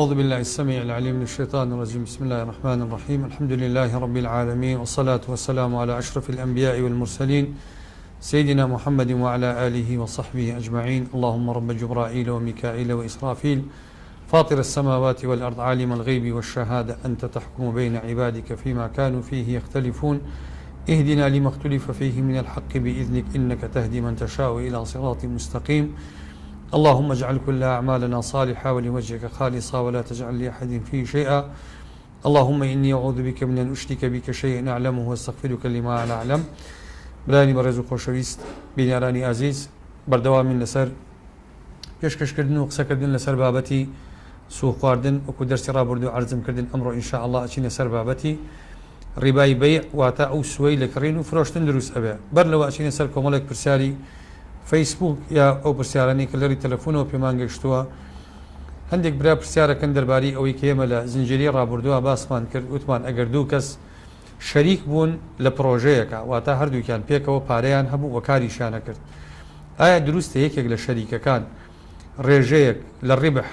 أعوذ بالله السميع العليم من الشيطان الرجيم بسم الله الرحمن الرحيم الحمد لله رب العالمين والصلاة والسلام على أشرف الأنبياء والمرسلين سيدنا محمد وعلى آله وصحبه أجمعين اللهم رب جبرائيل وميكائيل وإسرافيل فاطر السماوات والأرض عالم الغيب والشهادة أنت تحكم بين عبادك فيما كانوا فيه يختلفون اهدنا لما اختلف فيه من الحق بإذنك إنك تهدي من تشاء إلى صراط مستقيم اللهم اجعل كل أعمالنا صالحة ولوجهك خالصة ولا تجعل لأحد فيه شيئا اللهم إني أعوذ بك من أن أشرك بك شيئا أعلمه وأستغفرك لما لا أعلم. برایانی بەڕێز و خۆشەویست، بینەرانی ئازیز، بەردەوامین لەسەر پێشکەشکردن و قسەکردن لەسەر بابەتی سوو خواردن، وەکو دەرسی ڕابردوو عەرزم کردن ئەمڕۆ ان شاء اللە ئەچینە سەر بابەتی ڕیبای بەیع واتە ئەو سووەی لە کڕین و فرۆشتن دروست ئەبێ. بەر لەوە ئەچینە سەر کۆمەڵێک پرسیاری فەیسبووک یا ئەو پرسیارانەی کە لەڕی تەلەفونەوە پێمان گەیشتووە. هەندێک برا پرسیارەکەن دەربارەی ئەوەی کە ئێمە لە زنجیرەی ڕابوردووە باسمان کرد وتمان ئەگەر دوو کەس شەریک بوون لە پڕۆژەیەکا واتە هەردووکیان پێکەوە پارەیان هەبوو و کاریشیان ئەکرد ئایا دروستە یەکێک لە شەریکەکان ڕێژەیەک لە ڕیبح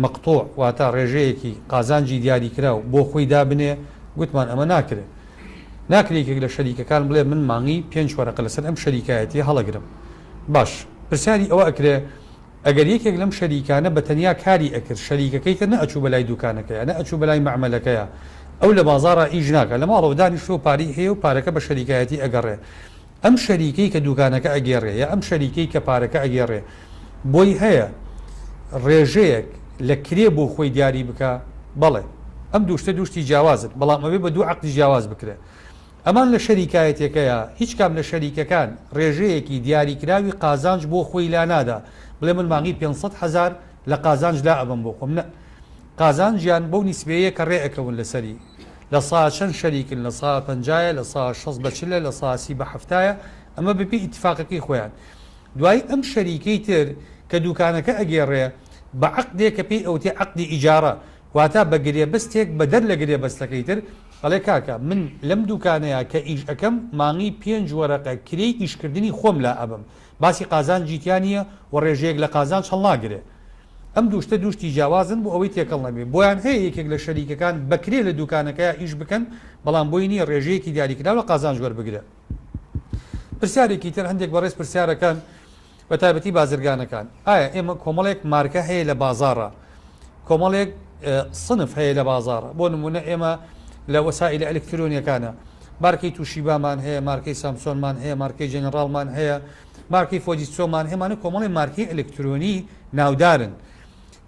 مقطوع واتە ڕێژەیەکی قازانجی دیاریکراو بۆ خۆی دابنێ؟ گوتمان ئەمە ناکرێ. ناکرێ یەکێک لە شەریکەکان بڵێ من مانگی پێنج وەرەقە لەسەر ئەم شەریکایەتیە هەڵەگرم. باش پرسیاری ئەوە ئەکرێ ئەگەر یەکێک لەم شەریکانە بە تەنیا کاری ئەکرد شەریکەکەی تر نەئەچوو بەلای دوکانەکەیا نەئەچوو بەلای مەعمەلەکەیا ئەو لە بازاڕا ئیش ناکا لە ماڵەوە دانیشتووە پارەی هەیە و پارەکە بە شەریکایەتی ئەگەڕێ ئەم شەریکەی کە دوکانەکە ئەگێڕێ یا ئەم شەریکەی کە پارەکە ئەگێڕێ بۆی هەیە ڕێژەیەک لە کرێ بۆ خۆی دیاری بکا؟ بەڵێ. ئەم دوو شتە دوو شتی جیاوازن بەڵام ئەبێ بە دوو عەقدی جیاواز بکرێ. ئەمان لە شەریکایەتیەکەیا هیچ کام لە شەریکەکان ڕێژەیەکی دیاریکراوی قازانج بۆ خۆی لانادا بڵێ من مانگی 500 هەزار لە قازانج لا ئەبەم بۆ خۆم نە قازانجیان بەو نیسبەیە کە ڕێ ئەکەون لەسەری لە سا چەند شەریکن لە سا پەنجایە لە سا شەست بە چلە لە سا سی بە حەفتایە ئەمە بەپێی ئیتفاقەکەی خۆیان دوای ئەم شەریکەی تر کە دوکانەکە ئەگێڕێ بە عەقدێک کە پێی ئەوتێ عەقدی ئیجارە واتە بە گرێبەستێک بەدەر لە گرێبەستەکەی تر ئەڵێ کاکە من لەم دوکانەیا کە ئیش ئەکەم مانگی پێنج وەرەقە کرێی ئیشکردنی خۆم لا ئەبەم باسی قازانجی تیا نیە و ڕێژەیەک لە قازانج هەڵناگرێ ئەم دوو شتە دوو شتی جیاوازن بۆ ئەوەی تێکەڵ نەبێ بۆیان هەیە یەکێک لە شەریکەکان بە کرێ لە دوکانەکەیا ئیش بکەن بەڵام بۆی نیە ڕێژەیەکی دیاریکراو لە قازانج وەربگرێ. پرسیارێکی تر هەندێک بەڕێز پرسیارەکەن بە تایبەتی بازرگانەکان ئایا ئێمە کۆمەڵێک مارکە هەیە لە بازاڕە کۆمەڵێک سنف هەیە لە بازاڕە بۆ نمونە ئێمە لە وەسائلە ئەلکترۆنیەکانە مارکەی توشیبامان هەیە مارکەی سامسۆنمان هەیە مارکەی جەنەڕاڵمان هەیە مارکەی فۆجیتسۆمان هەمانە کۆمەڵی مارکەی ئەلکترۆنی ناودارن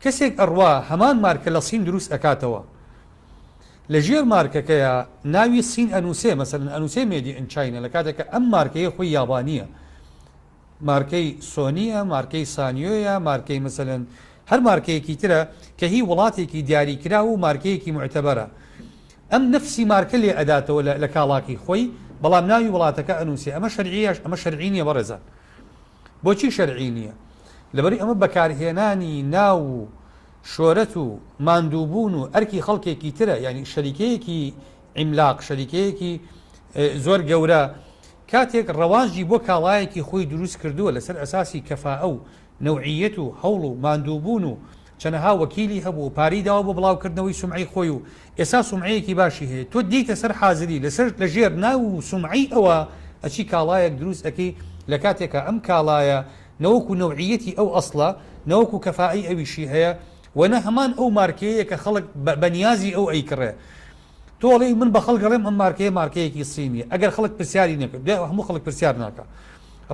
کەسێک ئەڕوا هەمان مارکە لە سین دروست ئەکاتەوە لە ژێر مارکەکەیا ناوی سین ئەنوسێ مەسەلەن ئەنوسێ made in China لە کاتێک کە ئەم مارکەیە خۆی یابانیە مارکەی سۆنیە مارکەی سانیۆیە مارکەی مەسەلەن هەر مارکەیەکی ترە کە هی وڵاتێکی دیاری کراو و مارکەیەکی معتەبەرە ئەم نەفسی مارکە لێ ئەداتەوە لە کاڵاکەی خۆی بەڵام ناوی وڵاتەکە ئەنوسێ ئەمە شەرعیە ئەمە شەرعی نییە بەڕێزان بۆچی شەرعی نییە لەبەری ئەمە بەکارهێنانی ناو و شۆرەت و ماندووبوون و ئەرکی خەڵکێکی ترە یانی شەریکەیەکی عیملاق شەریکەیەکی زۆر گەورە کاتێک ڕەواجی بۆ کاڵایەکی خۆی دروست کردووە لەسەر ئەساسی کەفائە و نەوعیەت و هەوڵ و ماندووبوون و چەنەها وەکیلی هەبوو و پارەی داوە بۆ بڵاوکردنەوەی سومعەی خۆی و ئێستا سومعەیەکی باشی هەیە تۆ دێیتە سەر حازری لەسەر لەژێر ناو و سومعەی ئەوە ئەچی کاڵایەک دروست ئەکەی لە کاتێکا ئەم کاڵایە نە وەکو نەوعیەتی ئەو ئەسڵە، نە وەکو کەفائەی ئەویشی هەیە و نە هەمان ئەو مارکەیەیە کە خەڵک بە نیازی ئەو ئەیکڕێ. تۆ ئەڵێی من بە خەڵک ئەڵێم ئەم مارکەیە مارکەیەکی سینیە، ئەگەر خەڵک پرسیاری نەکرد، دوای ئەوە هەموو خەڵک پرسیار ناکا.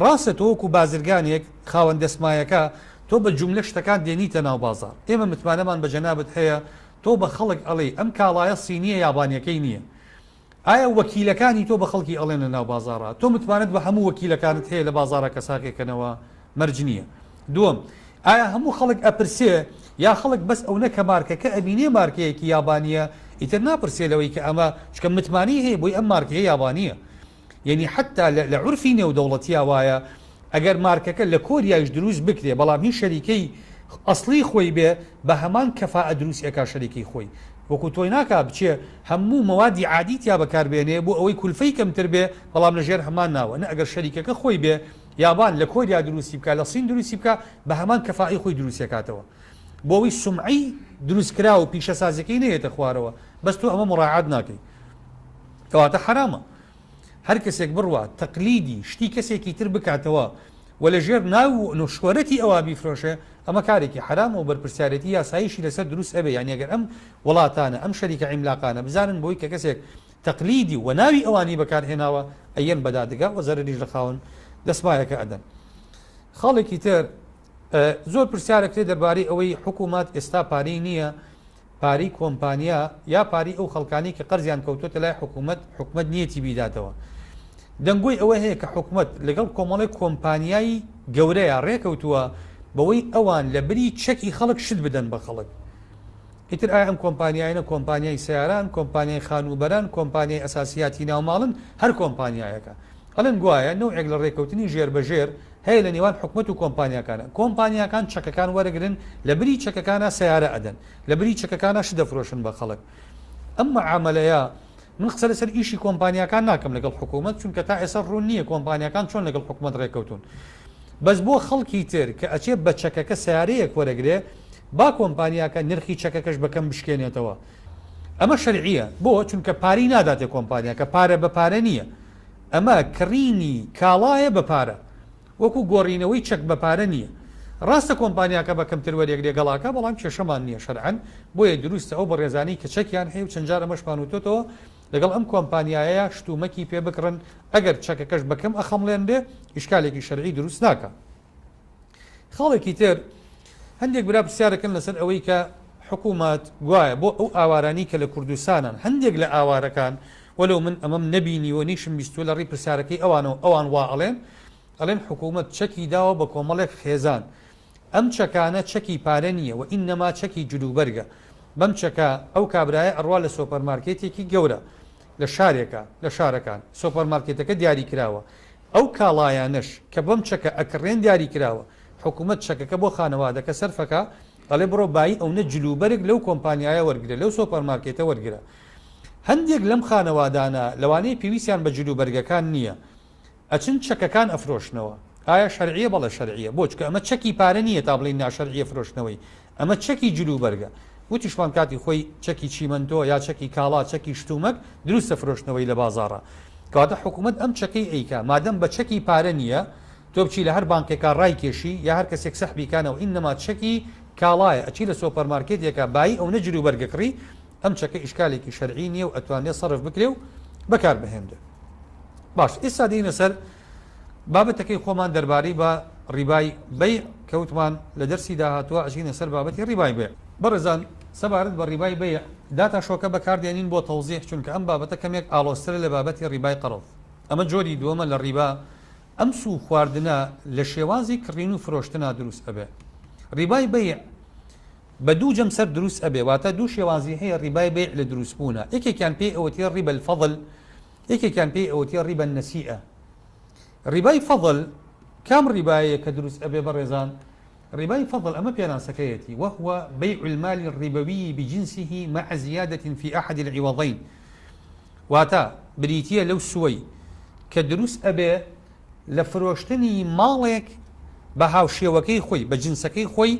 ڕاستە تۆ وەکو بازرگانێک، خاوەن دەسمایەکە، تۆ بە جوملە شتەکان دێنیتە ناو بازاڕ. ئێمە متمانەمان بە جەنابت هەیە، تۆ بە خەڵک ئەڵێی ئەم کاڵایە سینیە یابانیەکەی نییە. ئایا وەکیلەکانی تۆ بە خەڵکی ئەڵێن لە ناو بازاڕا تۆ متمانەت بە هەموو وەکیلەکانت هەیە لە بازاڕا کە ساغێکەنەوە؟ مەرج نییە. دووەم، ئایا هەموو خەڵک ئەپرسێ یا خەڵک بەس ئەونە کە مارکەکە ئەبینێ مارکەیەکی یابانییە ئیتر ناپرسێ لەوەی کە ئەمە چونکە متمانەی هەیە بۆی ئەم مارکەیە یابانییە یەنی حەتتا لە عورفی نێودەوڵەتیا وایە ئەگەر مارکەکە لە کۆریایش دروست بکرێ بەڵام هی شەریکەی ئەسڵی خۆی بێ بە هەمان کەفائە دروستی ئەکا شەریکەی خۆی وەکو تۆی ناکا بچێ هەموو مەوادی عادی تیا بەکار بێنێ بۆ ئەوەی کولفەی کەمتر بێ بەڵام لە ژێر هەمان ناوە نە ئەگەر شەریکەکە خۆی بێ یابان لە کۆریا دروستی بکا لە سین دروستی بکا بە هەمان کەفائەی خۆی دروستی ئەکاتەوە بۆ ئەوەی سومعەی. دروستکراو و پیشەسازیەکەی نەیەتە خوارەوە، بەس تۆ ئەمە مڕاعات ناکەی، کەواتە حەرامە. هەر کەسێک بڕوا تەقلیدی شتی کەسێکی تر بکاتەوە و لە ژێر ناو و شۆرەتی ئەوا بیفرۆشێ، ئەمە کارێکی حەرامە و بەرپرسیارێتی یاساییشی لەسەر دروست ئەبێ، یانی ئەگەر ئەم وڵاتانە، ئەم شەریکە عیملاقانە بزانن بەوەی کە کەسێک تەقلیدی و ناوی ئەوانی بەکار هێناوە ئەیەن بە دادگا و زەرەریش لە خاوەن دەسمایەکە ئەدەن. خاڵێکی تر زۆر پرسیار ئەکرێ دەربارەی ئەوەی حکوومەت ئێستا پارەی نییە، پارەی کۆمپانیا یا پارەی ئەو خەڵکانەی کە قەرزیان کەوتۆتە لای حکوومەت، حکومەت نیەتی بیداتەوە. دەنگۆی ئەوە هەیە کە حکومەت لەگەڵ کۆمەڵێک کۆمپانیای گەورەیا ڕێکەوتووە بەوەی ئەوان لە بری چەکی خەڵک شت بدەن بە خەڵک. ئیتر ئایا ئەم کۆمپانیایانە کۆمپانیای سەیاران، کۆمپانیای خانووبەرەن، کۆمپانیای ئەساسیاتی ناوماڵن، هەر کۆمپانیایەکە. ئەڵێن گوایە نەوعێک لە ڕێکەوتنی ژێربەژێر هەیە لە نێوان حکومەت و کۆمپانیاکانا. کۆمپانیاکان چەکەکان وەرەگرن، لە بری چەکەکانا سەیارە ئەدەن، لە بری چەکەکانا شت دەفرۆشن بە خەڵک. ئەم معامەلەیە، من قسە لەسەر ئیشی کۆمپانیاکان ناکەم لەگەڵ حکومەت، چونکە تا ئێستا ڕوون نییە کۆمپانیاکان چۆن لەگەڵ حکومەت ڕێکەوتوون. بەس بۆ خەڵکی تر کە ئەچێ بە چەکەکە سەیارەیەک وەرەگرێ، با کۆمپانیاکە نرخی چەکەکەش بە کەم بشکێنێتەوە. ئەمە شەرعییە. بۆ؟ چونکە پارەی ناداتێ کۆمپانیاکە، پارە بە پارە نییە. ئەمە کڕینی کاڵایە بە پارە. وەکو گۆڕینەوەی چەک بە پارە نییە. ڕاستە کۆمپانیاکە بە کەمتر وەریەگرێ گەڵاکە، بەڵام کێشەمان نییە شەرعەن، بۆیە دروستە ئەو بەڕێزانەی کە چەکیان هەیە و چەند جار ئەمەشمان وتۆتەوە لەگەڵ ئەم کۆمپانیایەیا شتومەکی پێ بکڕن، ئەگەر چەکەکەش بە کەم ئەخەمڵێنرێ ئیشکالێکی شەرعی دروست ناکا. خاڵێکی تر، هەندێک برا پرسیارەکەن لەسەر ئەوەی کە حکوومەت گوایە بۆ ئەو ئاوارانەی کە لە کوردستانن، هەندێک لە ئاوارەکان، وەلو من ئەمەم نەبینیوە نیشم بیستووە لە ڕێی پرسیارەکەی ئەوانەوە ئەوان وا ئەڵێن، ئەڵێن حکوومەت چەکی داوە بە کۆمەڵێک خێزان، ئەم چەکانە چەکی پارە نییە و ئینەما چەکی جلوبەرگە، بەم چەکە ئەو کابرایە ئەڕوا لە سۆپەرمارکێتێکی گەورە لە شارێکا لە شارەکان، سۆپەرمارکێتەکە دیاری کراوە، ئەو کاڵایانەش کە بەم چەکە ئەکڕێن دیاری کراوە، حکومەت چەکەکە بۆ خانەوادەکە سەرفەکا، ئەڵێ بڕۆ بایی ئەونە جلوبەرگ لەو کۆمپانیایە وەرگرە، لەو سۆپەرمارکێتە وەرگرە. هەندێک لەم خانەوادانە لەوانەیە پێویستیان بە جلوبەرگەکان نییە، ئەچن چەکەکان ئەفرۆشنەوە. ئایا شەرعیە؟ بەڵێ شەرعیە. بۆ؟ چونکە ئەمە چەکی پارە نییە تا بڵێین ناشەرعیە فرۆشتنەوەی. ئەمە چەکی جلوبەرگە. وتیشمان کاتی خۆی چەکی چیمەنتۆ یا چەکی کاڵا، چەکی شتومەک دروستە فرۆشتنەوەی لە بازاڕا. کەواتە حکومەت ئەم چەکەی ئەیکا مادەم بە چەکی پارە نییە، تۆ بچی لە هەر بانقێکا ڕایکێشی یا هەر کەسێک سەحبی کا نەوە ئینەما چەکی کاڵایە ئەچی لە سۆپەرمارکێتێکا بایی ئەونە جلوبەرگە کڕی، ئەم چەکە ئیشکالێکی شەرعی نییە و ئەتوانرێ سەرف بکرێ و بەکار بهێنرێ. باش ئێستا دێینە سەر بابەتەکەی خۆمان دەربارەی بە ڕیبای بەیع کە وتمان لە دەرسی داهاتووە ئەچینە سەر بابەتی ڕیبای بەیع. بەڕێزان سەبارەت بە ڕیبای بەیع داتا شۆکە بەکاردێنین بۆ تەوزیح چونکە ئەم بابەتە کەمێک ئاڵۆزترە لە بابەتی ڕیبای قەرض. ئەمە جۆری دووەمە لە ڕیبا، ئەم سوو خواردنە لە شێوازی کڕین و فرۆشتنا دروست ئەبێ. ڕیبای بەیع بە دوو جەمسەر دروست ئەبێ واتە دوو شێوازی هەیە ڕیبای بەیع لە دروست بوونا یەکێکیان پێی ئەوترێ ڕیبە الفضل یەکێکیان پێی ئەوترێ ڕیبە النسیئە. ڕیبای فەضل کام ڕیبایەیە کە دروست ئەبێ بەڕێزان؟ ڕیبای فەضل ئەمە پێناسەکەیەتی، وهو بیع المال الربوی بجنسه مع زیادە فی احد العوضین، واتە بریتییە لەو سووەی کە دروست ئەبێ لە فرۆشتنی ماڵێک بە هاوشێوەکەی خۆی، بە جنسەکەی خۆی،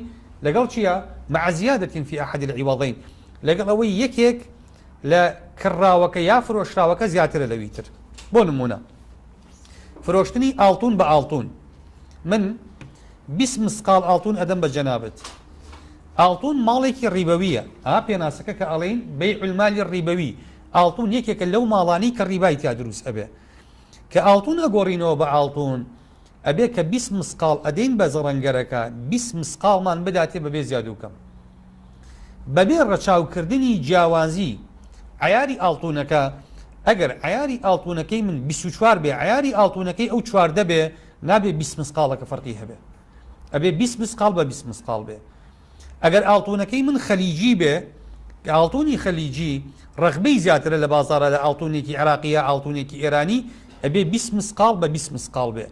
لەگەڵ چیا؟ مع زیادە فی احد العوضین، لەگەڵ ئەوەی یەکێک لە کڕراوەکە یا فرۆشراوەکە زیاترە لەوی تر. بۆ نموونە فرۆشتنی ئاڵتون بە ئاڵتون، من 20 مسقاڵ ئاڵتون ئەدەم بە جەنابت، ئاڵتون ماڵێکی ڕیبەویە، ئا پێناسەکە کە ئەڵێین بەیع المال الربوی، ئاڵتون یەکێکە لەو ماڵانەی کە ڕیبای تیا دروست ئەبێ. کە ئاڵتون ئەگۆڕینەوە بە ئاڵتون ئەبێ کە 20 مسقاڵ ئەدەین بە زەڕەنگەرەکە 20 مسقاڵمان بداتێ بەبێ زیاد و کەم. بەبێ ڕەچاوکردنی جیاوازی عەیاری ئاڵتونەکە، ئەگەر عەیاری ئاڵتونەکەی من 24 بێ عەیاری ئاڵتونەکەی ئەو 14 بێ نابێ 20 مسقاڵەکە فەرقی هەبێ، ئەبێ 20 مسقاڵ بە 20 مسقاڵ بێ. ئەگەر ئاڵتونەکەی من خەلیجی بێ، کە ئاڵتونی خەلیجی ڕەغبەی زیاترە لە بازاڕا لە ئاڵتونێکی عێراقی یا ئاڵتونێکی ئێرانی، ئەبێ 20 مسقاڵ بە 20 مسقاڵ بێ.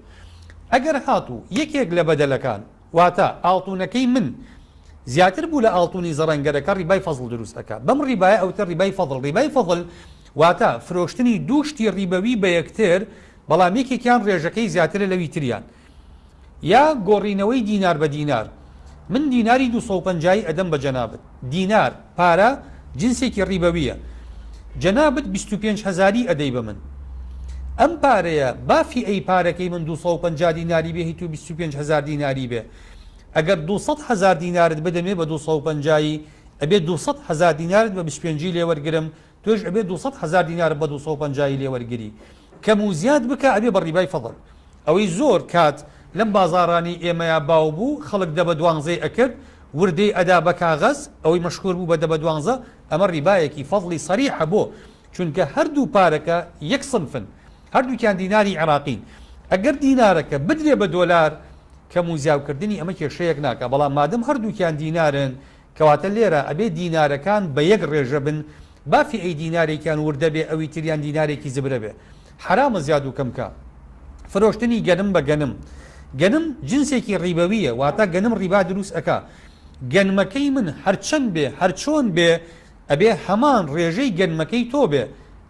ئەگەر هاتوو یەکێک لە بەدەلەکان واتە ئاڵتونەکەی من زیاتر بوو لە ئاڵتونی زەڕەنگەرەکە ڕیبای فەزڵ دروست ئەکا. بەم ڕیبایە ئەوتە ڕیبای فەزڵ. ڕیبای فەزڵ واتە فرۆشتنی دوو شتی ڕیبەوی بە یەکتر بەڵام یەکێکیان ڕێژەکەی زیاترە لەوی تریان. یا گۆڕینەوەی دینار بە دینار. من دیناری 250 ئەدەم بە جەنابت، دینار، پارە، جنسێکی ڕیبەوییە، جەنابت 25 هەزاری ئەدەی بە من. ئەم پارەیە با فیئەی پارەکەی من 250 دیناری بێ هی تۆ 25 هەزار دیناری بێ. ئەگەر 200 هەزار دینارت بدەمێ بە 250 ئەبێ 200 هەزار دینارت بە 25 لێ وەرگرم، تۆش ئەبێ 200 هەزار دینارت بە 250 لێ وەرگری. کەم و زیاد بکا ئەبێ بە ڕیبای فەزڵ. ئەوەی زۆر کات لەم بازاڕانەی ئێمەیا باو بوو خەڵک دە بە دوانزەی ئەکرد وردەی ئەدا بە کاغەز ئەوەی مەشهور بوو بە دە بە دوانزە ئەمە ڕیبایەکی فەزڵی سەریحە بۆ؟ چونکە هەردوو پارەکە یەک سنفن هەردووکیان دیناری عێراقین ئەگەر دینارەکە بدرێ بە دۆلار کەم و زیاوکردنی ئەمە کێشەیەک ناکا بەڵام مادەم هەردووکیان دینارن کەواتە لێرە ئەبێ دینارەکان بە یەک ڕێژە بن با فیئەی دینارێکیان وردە بێ ئەوی تریان دینارێکی زبرە بێ حەرامە زیاد و کەم کا. فرۆشتنی گەنم بە گەنم گەنم جنسێکی ڕیبەویە واتە گەنم ڕیبا دروست ئەکا گەنمەکەی من هەرچەند بێ هەرچۆن بێ ئەبێ هەمان ڕێژەی گەنمەکەی تۆ بێ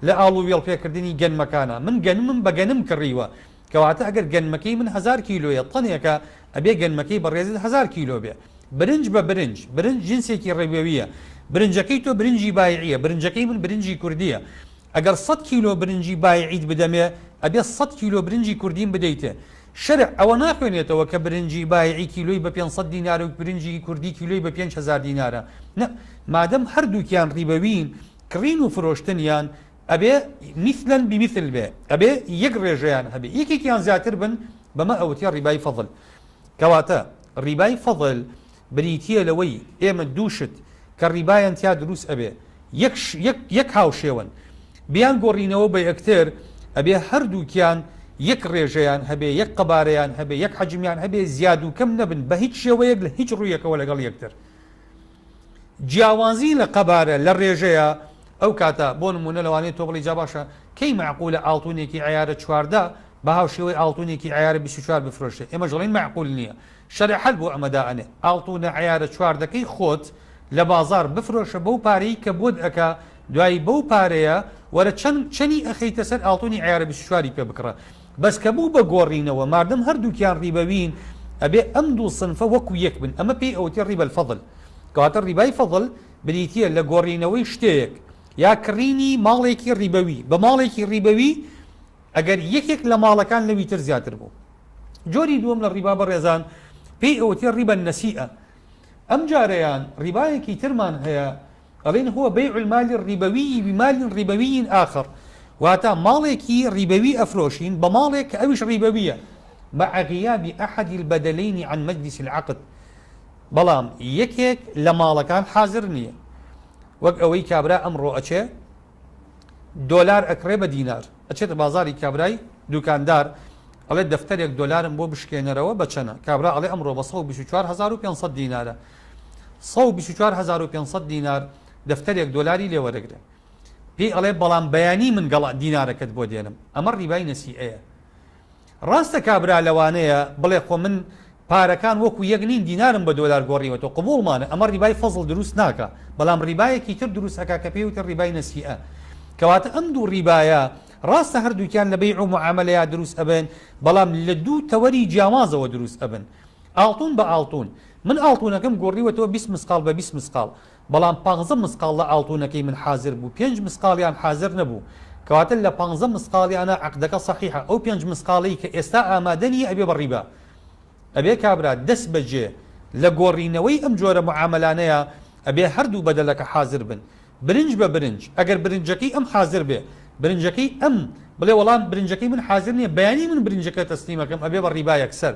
لە ئاڵووێڵ پێکردنی گەنمەکانا من گەنمم بە گەنم کڕیوە کەواتە ئەگەر گەنمەکەی من هەزار کیلۆیە تەنێکە ئەبێ گەنمەکەی بەڕێزت هەزار کیلۆ بێ. برنج بە برنج، برنج جنسێکی ڕێوییە، برنجەکەی تۆ برنجی بایعیە، برنجەکەی من برنجی کوردییە. ئەگەر سەد کیلۆ برنجی بایعیت بدەمێ، ئەبێ سەد کیلۆ برنجی کوردیم بدەیتێ. شەرع ئەوە ناخوێنێتەوە کە برنجی بایعی کیلۆی بە 500 دینارە و برنجی کوردی کیلۆی بە 5000 دینارە. نە، مادەم هەردووکیان ڕیبەوین، کڕین و فرۆشتنیان ئەبێ مثلا بمثل بێ، ئەبێ یەک ڕێژەیان هەبێ، یەکێکیان زیاتر بن، بەمە ئەوترێ ڕیبای فەزل. کەواتە ڕیبای فەزل بریتییە لەوەی ئێمە دوو شت کە ڕیبایان تیا دروست ئەبێ یەک یەک یەک هاوشێوەن بیانگۆڕینەوە بە یەکتر ئەبێ هەردووکیان یەک ڕێژەیان هەبێ یەک قەبارەیان هەبێ یەک حەجمیان هەبێ زیاد و کەم نەبن بە هیچ شێوەیەک لە هیچ ڕوویەکەوە لەگەڵ یەکتر جیاوازی لە قەبارە لە ڕێژەیە ئەو کاتە بۆ نمونە لەوانەیە تۆ بڵێی جا باشە کەی مەعقولە ئاڵتونێکی عەیارە 14 بە هاوشێوەی ئاڵتونێکی عەیارە 24 بفرۆشێ ئێمەش دەڵێین مەعقول نییە شەرع حەل بۆ ئەمە دائەنێ ئاڵتونە عەیارە چواردەکەی خۆت لە بازاڕ بفرۆشە بەو پارەی کە بۆت ئەکا دوایی بەو پارەیە وەرە چەند چەنی ئەخەیتە سەر ئاڵتونی عەیارە 24 ی پێ بکڕە بەس کە بوو بە گۆڕینەوە مادەم هەردووکیان ڕیبەوین ئەبێ ئەم دوو سنفە وەکو یەک بن ئەمە پێی ئەوترێ ڕیبە الفضل کەواتە ڕیبای فەضل بریتییە لە گۆڕینەوەی شتێک یا کڕینی ماڵێکی ڕیبەوی بە ماڵێکی ڕیبەوی ئەگەر یەکێک لە ماڵەکان لەوی تر زیاتر بوو. جۆری دووەم لە ڕیبا بەڕێزان پێی ئەوترێ ڕیبا النسیئە. ئەم جارەیان ڕیبایەکی ترمان هەیە ئەڵێن هو بيع المال الربوي بمال ربوي آخر واتە ماڵێکی ڕیبەوی ئەفرۆشین بە ماڵێک کە ئەویش ڕیبەویە مع غياب أحد البدلين عن مجلس العقد بەڵام یەکێک لە ماڵەکان حازر نییە وەک ئەوەی کابرا ئەمڕۆ ئەچێ دۆلار ئەکڕێ بە دینار ئەچێتە بازاری کابرای دوکاندار ئەڵێ دەفتەرێک دۆلارم بۆ بشکێنەرەوە بە چەنە کابرا ئەڵێ ئەمڕۆ بە 124500 دینارە 124500 دینار دەفتەرێک دۆلاری لێ وەرەگرێ پێی ئەڵێ بەڵام بەیانی من گەڵا دینارەکەت بۆ دێنم ئەمە ڕیبای نەسیئەیە ڕاستە کابرا لەوانەیە بڵێ خۆ من پارەکان وەکو یەک نین دینارم بە دۆلار گۆڕیوەتەوە قبوڵمانە ئەمە ڕیبای فەزڵ دروست ناکا بەڵام ڕیبایەکی تر دروست ئەکا کە پێی وتن ڕیبای نەسیئە کەواتە ئەم دوو ڕیبایە ڕاستە هەردووکیان لە بەیع و معامەلەیا دروست ئەبن بەڵام لە دوو تەوەری جیاوازەوە دروست ئەبن ئاڵتون بە ئاڵتون من ئاڵتونەکەم گۆڕیوەتەوە 20 مسقاڵ بە 20 مسقاڵ بەڵام پانزە مسقاڵ لە ئاڵتونەکەی من حازر بوو پێنج مسقاڵیان حازر نەبوو کەواتە لە پانزە مسقاڵیانە عەقدەکە سەحیحە ئەو پێنج مسقاڵەی کە ئێستا ئامادە نییە ئەبێ بە ڕیبا ئەبێ کابرا دەست بەجێ لە گۆڕینەوەی ئەم جۆرە معامەلانەیا ئەبێ هەردوو بەدەلەکە حازر بن برنج بە برنج ئەگەر برنجەکەی ئەم حازر بێ برنجەکەی ئەم بڵێ وەڵام برنجەکەی من حازر نییە بەیانی من برنجەکە تەسلیمەکەم ئەبێ بە ڕیبا یەکسەر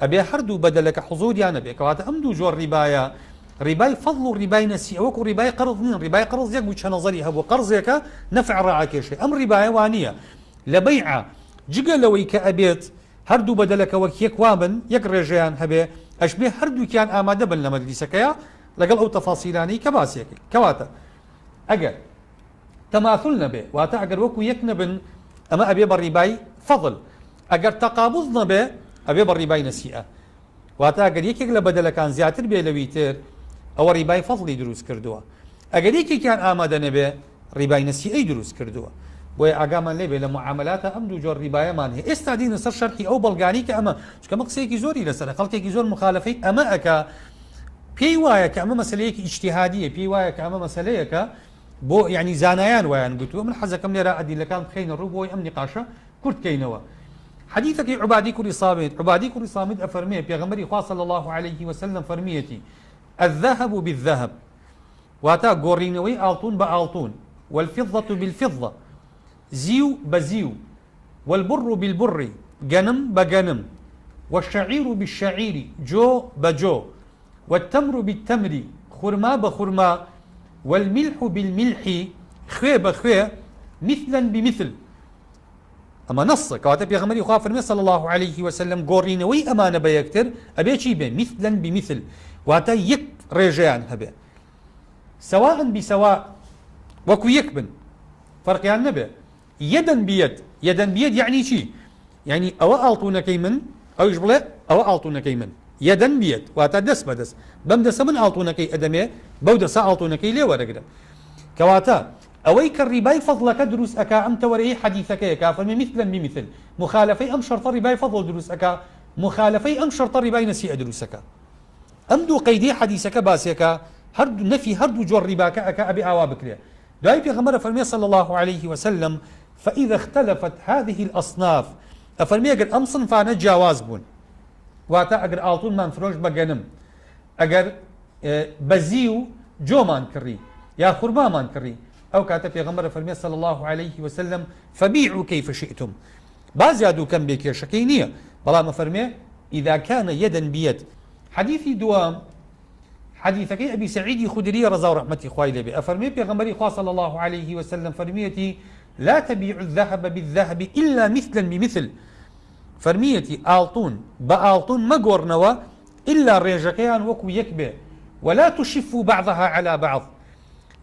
ئەبێ هەردوو بەدەلەکە حزوریان هەبێ کەواتە ئەم دوو جۆر ڕیبایە ڕیبای فەضل و ڕیبای نەسیئە وەکو ڕیبای قەرز نین ڕیبای قەرز یەک وجهە نەزەری هەبوو قەرزێکە نەفع ڕائەکێشێ ئەم ڕیبایە وانییە لە بەیعە جگە لەوەی کە ئەبێت هەردوو بەدەلەکە وەک یەک وابن یەک ڕێژەیان هەبێ ئەشبێ هەردووکیان ئامادە بن لە مەجلیسەکەیا لەگەڵ ئەو تەفاسیلانەی کە باسیەکەی کەواتە ئەگەر تەماثل نەبێ واتە ئەگەر وەکو یەک نەبن ئەمە ئەبێ بە ڕیبای فەضل ئەگەر تەقابوز نەبێ ئەبێ بە ڕیبای نەسیئە واتە ئەگەر یەکێک لە بەدەلەکان زیاتر بێ لەوی تر ئەوە ڕیبای فەزڵی دروست کردووە ئەگەر یەکێکیان ئامادە نەبێ ڕیبای نەسیئەی دروست کردووە بۆیە ئاگامان لێ بێ لە معاملاتە ئەم دوو جۆر ڕیبایەمان هەیە ئێستا دینە سەر شەرحی ئەو بەڵگانی کە ئەمە چکە ئەمە قسەیەکی زۆری لەسەرە خەڵکێکی زۆر مخالفەی ئەمە ئەکا. پێی وایە کە ئەمە مەسەلەیەکی ئیجتیهادیە، پێی وایە کە ئەمە مەسەلەیەکە بۆ یعنی زانایان وایان گوتووە. من حەزەکەم لێرە ئەدیلەکان بخەینە ڕوو بۆی ئەم نیقاشە کورت کەینەوە. حەدیثەکەی عوبادی کوڕی صامت، عوبادی کوڕی صامت ئەفەرمێ پێغەمبەری خوا صلی الله علیه وسلم فەرمیەتی الذهب بالذهب، واتە گۆڕینەوەی ئاڵتون بە ئاڵتون، والفضة بالفضة، زیو بە زیو، والبر بالبر، گەنم بە گەنم، والشعير بالشعير، جۆ بە جۆ، والتمر بالتمر، خورما بە خورما، والملح بالملح، خوێ بە خوێ، مثلا بمثل. ئەمە نەصە، کەواتە پێغەمبەری خوا فەرمێ صلی الله علیه وسلم گۆڕینەوەی ئەمانە بە یەکتر ئەبێ چی بێ؟ مثلا بمثل، واتە یەک ڕێژەیان هەبێ، سواء بسواء، وەکو یەک بن، فەرقیان نەبێ. یەدەن بیەد، یەدەن بیەد یەعنی چی؟ یەعنی ئەوە ئاڵتونەکەی من، ئەویش بڵێ ئەوە ئاڵتونەکەی من. یەدەن بیەد واتە دەست بە دەست، بەم دەسە من ئاڵتونەکەی ئەدەمێ، بەو دەسە ئاڵتونەکەی لێ وەرەگرم. کەواتە ئەوەی کە ڕیبای فەزڵەکە دروست ئەکا ئەم تەوەرەی حەدیثەکەیە کە فەرمی مثلا بمثل، مخالفەی ئەم شەرتە ڕیبای فەزڵ دروست ئەکا، مخالفەی ئەم شەرتە ڕیبای نەسیئە دروست ئەکا. ئەم دوو قەیدەی حەدیثەکە باسێکە هەردوو نەفی هەردوو جۆر ڕیباکە ئەکا، ئەبێ ئاوا بکرێ. دوای پێغەمبەر ئەفەرمێ صلی اللە علیه وسلم فاذا اختلفت هذه الاصناف، ئەفەرمێ ئەگەر ئەم صنفانە جیاواز بوون، واتە ئەگەر ئاڵتونمان فرۆشت بە گەنم، ئەگەر بە زیو جۆمان کڕی یا خورمامان کڕی، ئەو کاتە پێغەمبەر ئەفەرمێ صلی اللە علیه وسلم فبیعوا کیف شئتم، با زیاد و کەم بێ کێشەکەی نییە، بەڵام ئەفەرمێ اذا کان یدا بید. حەدیثی دووەم حەدیثەکەی ئەبی سەعیدی خودریە ڕەزا و ڕەحمەتی خوای لێ بێ ئەفەرمێ پێغەمبەری خوا صلی الله علیه وسلم فەرمیەتی لا تبیع الذهب بالذهب إلا مثلا بمثل، فەرمیەتی ئاڵتون بە ئاڵتون مەگۆڕنەوە ئیلا ڕێژەکەیان وەکو یەک بێ، ولا تشفوا بعضها على بعض،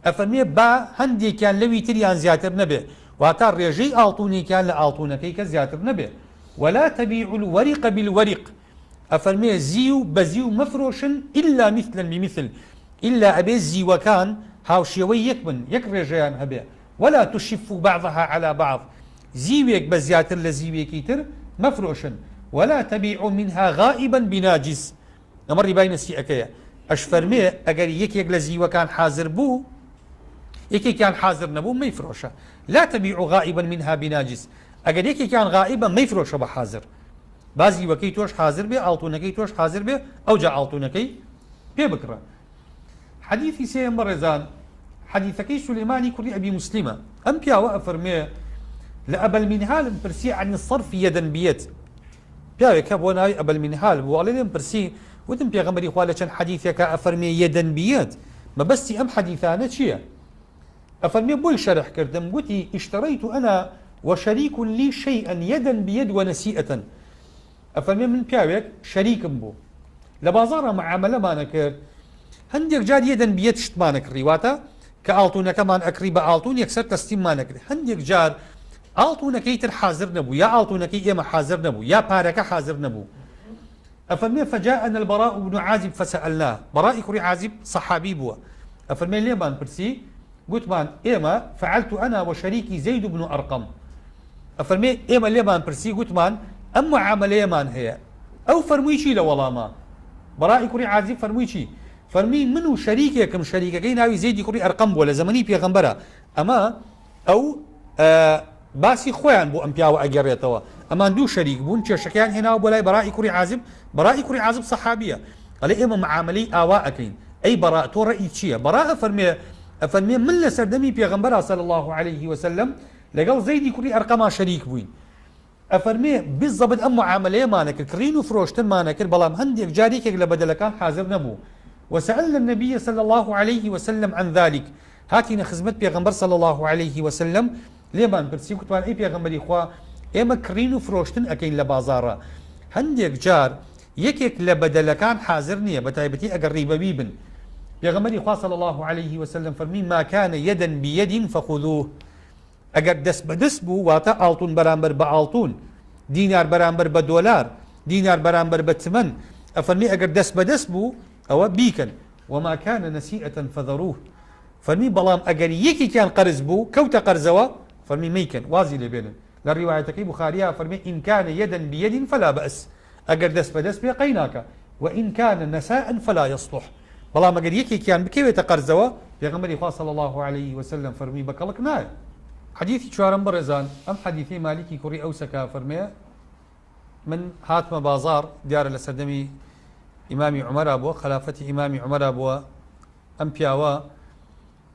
ئەفەرمێ با هەندێکیان لەوی تریان زیاتر نەبێ، واتە ڕێژەی ئاڵتونێکیان لە ئاڵتونەکەی کە زیاتر نەبێ، ولا تبیع الورق بالورق، ئەفەرمێ زیو بە زیو مەفرۆشن ئیلا مثلا بمثل، ئیلا ئەبێ زیوەکان هاوشێوەی یەک بن، یەک ڕێژەیان هەبێ، ولا تشفوا بعضها على بعض، زیوێک بە زیاتر لە زیوێکی تر مەفرۆشن، ولا تبیعوا منها غائبا بناجز، ئەمە ڕیبای نەسیئەکەیە، ئەشفەرمێ ئەگەر یەکێک لە زیوەکان حازر بوو یەکێکیان حازر نەبوو مەیفرۆشە، لا تبیعوا غائبا منها بناجز، ئەگەر یەکێکیان غائبە مەیفرۆشە بە حازر، با زیوەکەی تۆش حازر بێ ئاڵتونەکەی تۆش حازر بێ ئەوجا ئاڵتونەکەی پێ بکڕە. حەدیثی سێیەم بەڕێزان حەدیثەکەی سولەیمانی کوڕی ئەبی موسلیمە. ئەم پیاوە ئەفەرمێ لە ئەبەلمینهالم پرسی عن الصرف یەدەن بیەد، پیاوێک هەبووە ناوی ئەبەلمینهال بوو، ئەڵێ لێم پرسی وتم پێغەمبەری خوا لە چەند حەدیثێکا ئەفەرمێ یەدەن بیەد، مەبەستی ئەم حەدیثانە چییە؟ ئەفەرمێ بۆی شەرح کردم گوتی اشتریت انا وشریک لی شیئا یدا بید ونسیئة، ئەفەرمێ من پیاوێک شەریکم بوو لە بازاڕا معامەلەمان ئەکرد، هەندێک جار یەدەن بیەد شتمان ئەکڕی، واتە کە ئاڵتونەکەمان ئەکڕی بە ئاڵتون یەکسەر تەسلیممان ئەکرد، هەندێک جار ئاڵتونەکەی تر حازر نەبوو یا ئاڵتونەکەی ئێمە حازر نەبوو یا پارەکە حازر نەبوو. ئەفەرمێ فجاءنا البراء بن عازب فسألناه، بەڕائی کوڕی عازب سەحابی بووە، ئەفەرمێ لێمان پرسی گوتمان ئێمە فعلت انا وشریکی زید بن ارقم، ئەفەرمێ ئێمە لێمان پرسی گوتمان ئەم معامەلەیەمان هەیە، ئەو فەرمووی چی لە وەڵاما؟ بەڕائی کوڕی عازب فەرمووی چی؟ فەرمووی من و شەریکێکم شەریکەکەی ناوی زەیدی کوڕی ئەرقەم بووە لە زەمەنی پێغەمبەرە، ئەمە ئەو باسی خۆیان بۆ ئەم پیاوە ئەگەڕێتەوە، ئەمان دوو شەریک بوون کێشەکەیان هێناوە بۆ لای بەڕائی کوڕی عازب، بەڕائی کوڕی عازب سەحابیە، ئەڵێ ئێمە معامەلەی ئاوا ئەکەین، ئەی بەڕا تۆ ڕەئیت چییە؟ بەڕا ئەفەرمێ ئەفەرمێ من لە سەردەمی پێغەمبەرا صلی اللە علیه وسلم لەگەڵ زەیدی کوڕی ئەرقەما شەریک بووین، ئەفەرمێ بالضبط ئەم معامەلەیەمان ئەکرد، کڕین و فرۆشتنمان ئەکرد، بەڵام هەندێک جار یەکێک لە بەدەلەکان حازر نەبوو، وسألنا النبی صلی اللە علیه وسلم عن ذلک، هاتینە خزمەت پێغەمبەر صلی اللە علیه وسلم لێمان پرسی گوتمان ئەی پێغەمبەری خوا ئێمە کڕین و فرۆشتن ئەکەین لە بازاڕا هەندێک جار یەکێک لە بەدەلەکان حازر نییە بەتایبەتی ئەگەر ڕیبەوی بن، پێغەمبەری خوا صلی اللە علیه وسلم فەرمی ما کان یدا بید فخذوه، ئەگەر دەست بە دەست بوو واتە ئاڵتون بەرامبەر بە ئاڵتون، دینار بەرامبەر بە دۆلار، دینار بەرامبەر بە تمەن، ئەفەرمی ئەگەر دەست بە دەست بوو ئەوە بیکەن، وما کان نسیئة فذروه، فەرمی بەڵام ئەگەر یەکێکیان قەرز بوو کەوتە قەرزەوە فەرمی مەیکەن وازی لێ بێنن، لە ڕیوایەتەکەی بوخاریا فەرمی ان کان یدا بید فلا بأس، ئەگەر دەست بە دەست بێ قەیناکە، وان کان نساء فلا یصلح. بەڵام ئەگەر یەکێکیان بکەوێتە قەرزەوە، پێغەمبەری خوا صلی اللە علیه وسلم فەرمووی بە کەڵک نایە. حەدیثی چوارەم بەڕێزان، ئەم حەدیثەی مالیکی کوڕی ئەوسە کە ئەفەرموێ، من هاتمە بازاڕ، دیارە لە سەردەمی ئیمامی عومەرا بووە، خەلافەتی ئیمامی عومەرا بووە، ئەم پیاوە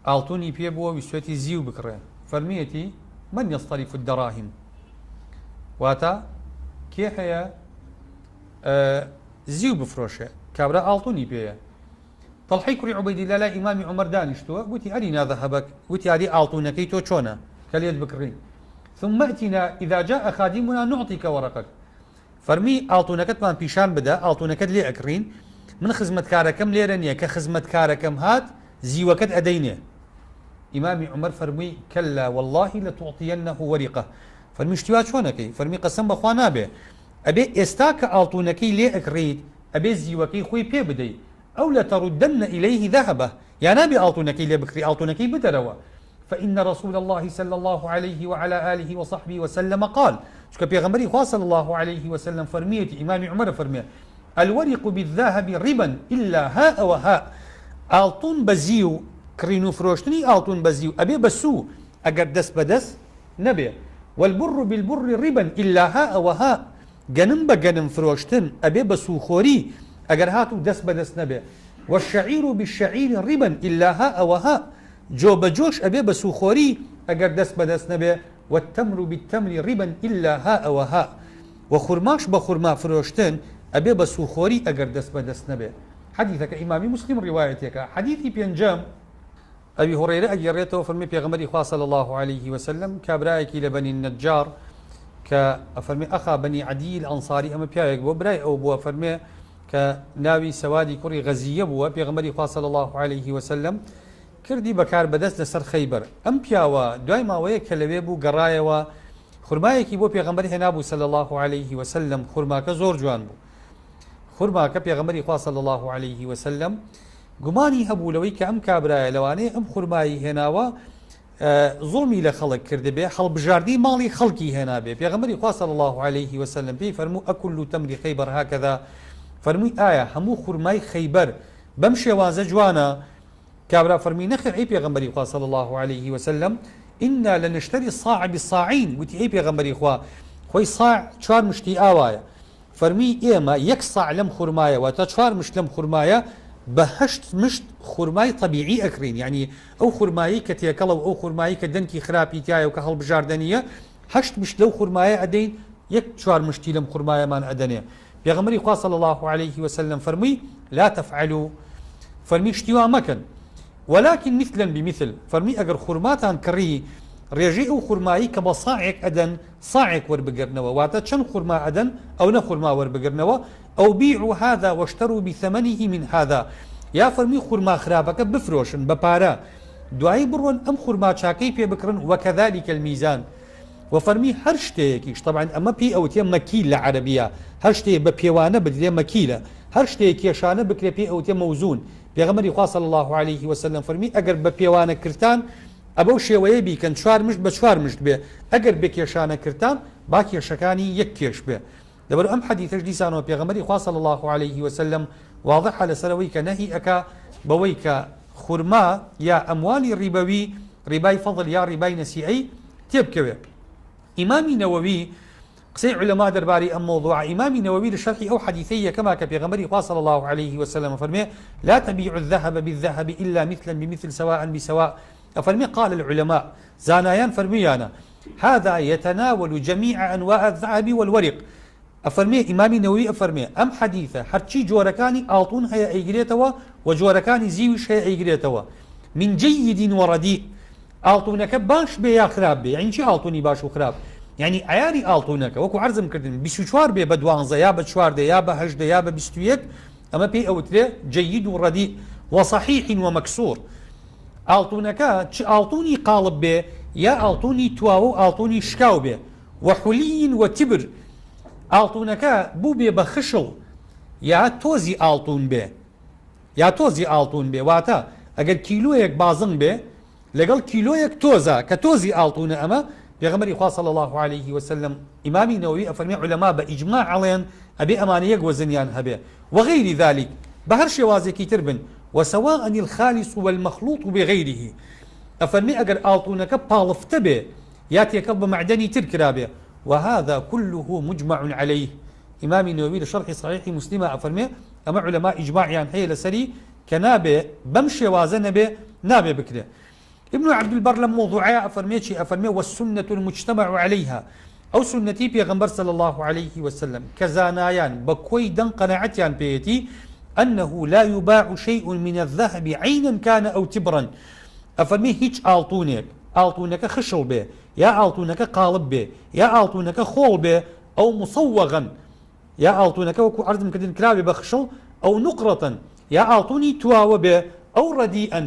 ئاڵتونی پێ بووە ویستوێتی زیو بکڕێ، فەرموویەتی، من یصطرف الدراهم، واتە کێ هەیە زیو بفرۆشێ، کابرا ئاڵتونی پێیە. تەڵحەی کوڕی عوبەیدیللا لای ئیمامی عومەر دانیشتووە، گوتی، ئەرینا ذهبک، گوتی، ئاری ئاڵتونەکەی تۆ چۆنە کە لێت بکڕین، ثم ائتنا اذا جاء خادمنا نعطیک ورقک، فەرمووی، ئاڵتونەکەتمان پیشان بدە، ئاڵتونەکەت لێ ئەکڕین، من خزمەتکارەکەم لێرە نییە، کە خزمەتکارەکەم هات زیوەکەت ئەدەینێ. ئیمامی عومەر فەرمووی، کلا واللە لتعطینه ورقە، فەرمووی، شتی وا چۆن ئەکەی؟ فەرمووی، قەسەم بە خوا نابێ، ئەبێ ئێستا کە ئاڵتونەکەی لێ ئەکڕیت ئەبێ زیوەکەی خۆی پێ بدەی، او لتردن الیه ذهبه، یا نابێ ئاڵتونەکەی لێ بکڕی ئاڵتونەکەی بدەرەوە، فان رسول اللە صلی اللە علیه وعلی آله وصحبه وسلم قال، چونکە پێغەمبەری خوا صلی اللە علیه وسلم فەرموویەتی، ئیمامی عومەر ئەفەرموێ، الورق بالذهب ربا الا هاء وهاء، ئاڵتون بە زیو، کڕین و فرۆشتنی ئاڵتون بە زیو ئەبێ بە سوو ئەگەر دەست بە دەست نەبێ، والبر بالبر ربا الا هاء وهاء، گەنم بە گەنم فرۆشتن ئەبێ بە سووخۆری ئەگەر هاتوو دەست بە دەست نەبێ، والشعیر بالشعیر ربا الا هاء وهاء، جۆ بە جۆش ئەبێ بە سووخۆری ئەگەر دەست بە دەست نەبێ، والتمر بالتمر ربا الا هاء وهاء، وە خورماش بە خورما فرۆشتن ئەبێ بە سووخۆری ئەگەر دەست بە دەست نەبێ. حەدیثەکە ئیمامی موسلیم ڕیوایەتیەکا. حەدیثی پێنجەم، ئەبی هوڕەیرە ئەگێڕێتەوە فەرمی پێغەمبەری خوا صلی اللە علیه وسلم کابرایەکی لە بەنی النجار کە ئەفەرمێ ئەخا بەنی عەدی الانصاری ئەمە پیاوێک بووە برای ئەو بووە فەرمێ کە ناوی سەوادی کوڕی غەزیە بووە پێغەمبەری خوا صلی اللە علیه وسلم کردی بە کاربەدەست لەسەر خەیبەر ئەم پیاوە دوای ماوەیەک کە لەوێ بوو گەڕایەوە خورمایەکی بۆ پێغەمبەر هێنابوو صلی اللە علیه وسلم خورماکە زۆر جوان بوو خورماکە پێغەمبەری خوا صلی اللە علیه وسلم گومانی هەبوو لەوەی کە ئەم کابرایە لەوانەیە ئەم خورمایی هێناوە زوڵمی لە خەڵک کردبێ هەڵبژاردی ماڵی خەڵکی هێنابێ پێغەمبەری خوا صلی اللە علیه وسلم پێی فەرموو ئەکل تەمری خەیبەر هکذا فەرمووی ئایا هەموو خورمای خەیبەر بەم شێوازە جوانە کابرا فەرمی نەخێر ئەی پێغەمبەری خوا صلی اللە علیه وسلم إنا لنشتری الصاع بالصاعین وتی ئەی پێغەمبەری خوا خۆی صاع چوار مشتی ئاوایە فەرمووی، ئێمە یەک ساع لەم خورمایە، واتە چوار مشت لەم خورمایە بە هەشت مشت خورمای تەبیعی ئەکڕین، یەعنی ئەو خورمایەی کە تێکەڵە و ئەو خورمایەی کە دەنکی خراپی تیایە و کە هەڵبژاردە نییە، هەشت مشت لەو خورمایە ئەدەین، یەک چوار مشتی لەم خورمایەمان ئەدەنێ. پێغەمبەری خوا صلی اللە علیه وسلم فەرمووی، لا تفعلوا، فەرمووی شتی وا مەکەن. ولکن مثلا بمثل، فەرمووی ئەگەر خورماتان کڕی ڕێژەی ئەو خورمایەی کە بە ساعێک ئەدەن ساعێک وەربگرنەوە واتە چەند خورما ئەدەن ئەونە خورما وەربگرنەوە، او بیعوا هذا واشتروا بثمنه من هذا، یا فەرمووی خورما خراپەکە بفرۆشن بە پارە دوایی بڕۆن ئەم خورما چاکەی پێ بکڕن، وکذلک المیزان، وە فەرمووی هەر شتێکیش تەبعەن ئەمە پێی ئەوترێ مەکیل لە عەرەبیە هەر شتێ بە پێوانە بدرێ مەکیلە هەر شتێ کێشانە بکرێ پێی ئەوترێ مەوزون پێغەمبەری خوا صلی اللە علیه وسلم فەرمی ئەگەر بە پێوانە کرتان ئەبەو شێوەیە بیکەن چوار مشت بە چوار مشت بێ ئەگەر بێ کێشانە کرتان با کێشەکانی یەک کێش بێ لەبەر ئەم حەدیثەش دیسانەوە پێغەمبەری خوا صلی اللە علیه وسلم واضحە لەسەر ئەوەی کە نەهی ئەکا بەوەی کە خورما یا ئەموالی ڕیبەوی ڕیبای فەضل یا ڕیبای نەسیئەی تێبکەوێ ئیمامی نەوەوی قسەی عولەما دەربارەی ئەم مەوضوعە، ئیمامی نەوەوی لە شەرحی ئەو حەدیثەی یەکەما کە پێغەمبەری خوا صلی اللە علیه وسلم ئەفەرمێ، لا تبیعوا الذهب بالذهب الا مثلا بمثل سواء بسواء، ئەفەرمێ قال العلماء، زانایان فەرموویانە، هذا يتناول جميع انواع الذهب والورق، ئەفەرمێ ئیمامی نەوەوی ئەفەرمێ ئەم حەدیثە هەرچی جۆرەکانی ئاڵتون هەیە ئەیگرێتەوە و جۆرەکانی زیویش هەیە ئەیگرێتەوە، من جید وردیء، ئاڵتونەکە باش بێ یا خراپ بێ یعنی چی ئاڵتونی باش و خراپ یعنی عیاری ئاڵتونەکە وەکو عەرزم کردن 24 بێ بە دوانزە یا بە چواردە یا بە هەژدە یا بە 21 ئەمە پێی ئەوترێ جەید و ڕەدی وصحیح ومکسور ئاڵتونەکە چ ئاڵتونی قاڵب بێ یا ئاڵتونی تواوە و ئاڵتونی شکاو بێ وحلی وتبر ئاڵتونەکە بوو بێ بە خشڵ یا تۆزی ئاڵتون بێ یا تۆزی ئاڵتون بێ واتە ئەگەر کیلۆیەک بازنگ بێ لەگەڵ کیلۆیەک تۆزە کە تۆزی ئاڵتونە ئەمە پێغەمبەری خوا صلی اللە علیه وسلم ئیمامی نەوەوی ئەفەرمێ عولەما بە ئیجماع ئەڵێن ئەبێ ئەمانە یەک وەزنیان هەبێ وغیر ذلک بە هەر شێوازێکی تر بن. وسواء الخالص والمخلوط بغیره، ئەفەرمێ ئەگەر ئاڵتونەکە پاڵفتە بێ یا تێکەڵ بە مەعدەنی تر کرابێ، وهذا كله مجمع علیه، ئیمامی نەوەوی لە شەرحی صحیحی موسلیما ئەفەرمێ ئەمە عولەما ئیجماعیان هەیە لەسەری کە نابێ بەم شێوازە نەبێ نابێ بکرێ. ابن عبدالبر لەم مەوضوعەیا ئەفەرمێ چی؟ ئەفەرمێ والسنة المجتمع علیها، ئەو سوننەتەی پێغەمبەر صلی اللە علیه وسلم کە زانایان بە کۆی دەنگ قەناعەتیان پێیەتی، انه لا یباع شیء من الذهب عینا کان او تبرا، ئەفەرمێ هیچ ئاڵتونێک، ئاڵتونەکە خشڵ بێ یا ئاڵتونەکە قاڵب بێ یا ئاڵتونەکە خۆڵ بێ، او مصوغا، یا ئاڵتونەکە وەکو عەرزم کردن کرابێ بە خشڵ، او نقرة، یا ئاڵتونی تواوە بێ، او ردیئا،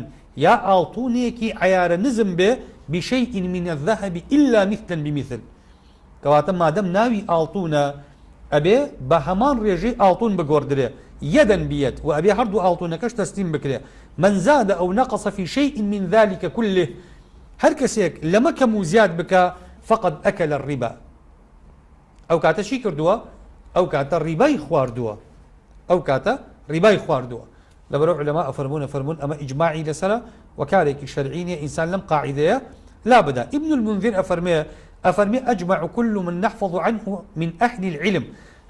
یا ئاڵتونێکی عەیارە نزم بێ، بشیء من الذهب الا مثلا بمثل، کەواتە مادەم ناوی ئاڵتونە ئەبێ بە هەمان ڕێژەی ئاڵتون بگۆڕدرێ، یدا بید، وە ئەبێ هەردوو ئاڵتونەکەش تەسلیم بکرێ، من زاد او نقص فی شیء من ذلک کله، هەر کەسێک لەمە کەم و زیاد بکا، فقد اکل الربا. ئەو کاتە چی کردووە؟ ئەو کاتە ڕیبای خواردووە. ئەو کاتە ڕیبای خواردووە. لەبەرئەوە عولەما ئەفەرموون ئەفەرموون ئەمە ئیجماعی لەسەرە و کارێکی شەرعی نیە ئینسان لەم قاعیدەیە لابدا. ابن المنذر ئەفەرمێ ئەفەرمێ اجمع كل من نحفظ عنه من اهل العلم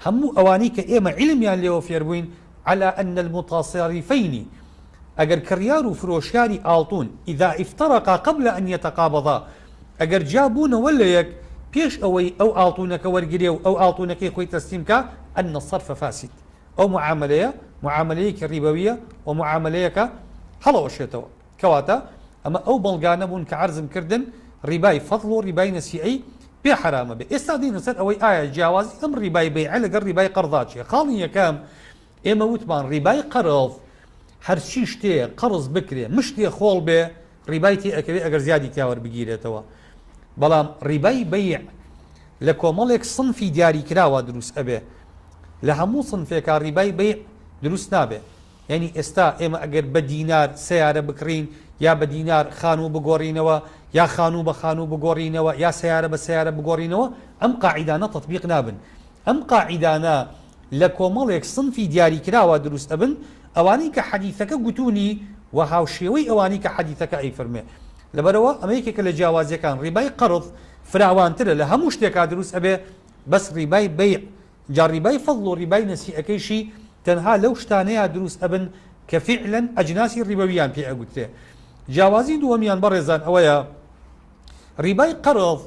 هەموو ئەوانەی کە ئێمە عیلمیان لێوە فێربووین على ان المتصارفین ئەگەر کڕیار و فرۆشیاری ئاڵتون اذا افترقا قبل ان یتقابضا ئەگەر جیا بوونەوە لەیەک پێش ئەوەی ئەو ئاڵتونەکە وەرگرێ و ئەو ئاڵتونەکەی خۆی تەسلیم کا ان الصرف فاسد ئەو معامەلەیە معامەلەیەکی ڕیبەویە و معامەلەیەکە هەڵەوەشێتەوە کەواتە ئەمە ئەو بەڵگانە بوون کە عەرزم کردن ڕیبای فەضڵ و ڕیبای نەسیئەی پێ حەرامە بێ ئێستا دێینە سەر ئەوەی ئایا جیاوازی ئەم ڕیبای بەیعە لەگەڵ ڕیبای قەرزا چیە خاڵی یەکەم ئێمە وتمان ڕیبای قەرض هەرچی شتێ قەرز بکرێ مشتێ خۆڵ بێ ڕیبای تێ ئەکەوێ ئەگەر زیادی تیا وەربگیرێتەوە بەڵام ڕیبای بەیع لە کۆمەڵێک سنفی دیاریکراوە دروست ئەبێ لە هەموو سنفێکا ڕیبای بەیع دروست نابێ یعنی ئێستا ئێمە ئەگەر بە دینار سەیارە بکڕین یا بە دینار خانوو بگۆڕینەوە یا خانوو بە خانوو بگۆڕینەوە یا سەیارە بە سەیارە بگۆڕینەوە ئەم قاعیدانە تەتبیق نابن ئەم قاعیدانە لە کۆمەڵێک سنفی دیاریکراوە دروست ئەبن، ئەوانەی کە حەدیثەکە گوتوونی و هاوشێوەی ئەوانەی کە حەدیثەکە ئەیفەرموێ. لەبەرئەوە ئەمە یەکێکە لە جیاوازیەکان، ڕیبای قەرض فراوانترە لە هەموو شتێکا دروست ئەبێ، بەس ڕیبای بەیع، جا ڕیبای فەضڵ و ڕیبای نەسیئەکەیشی تەنها لەو شتانەیا دروست ئەبن کە فیعلەن ئەجناسی ڕیبەوییان پێ ئەگوترێ. جیاوازی دووەمیان بەڕێزان ئەوەیە ڕیبای قەرض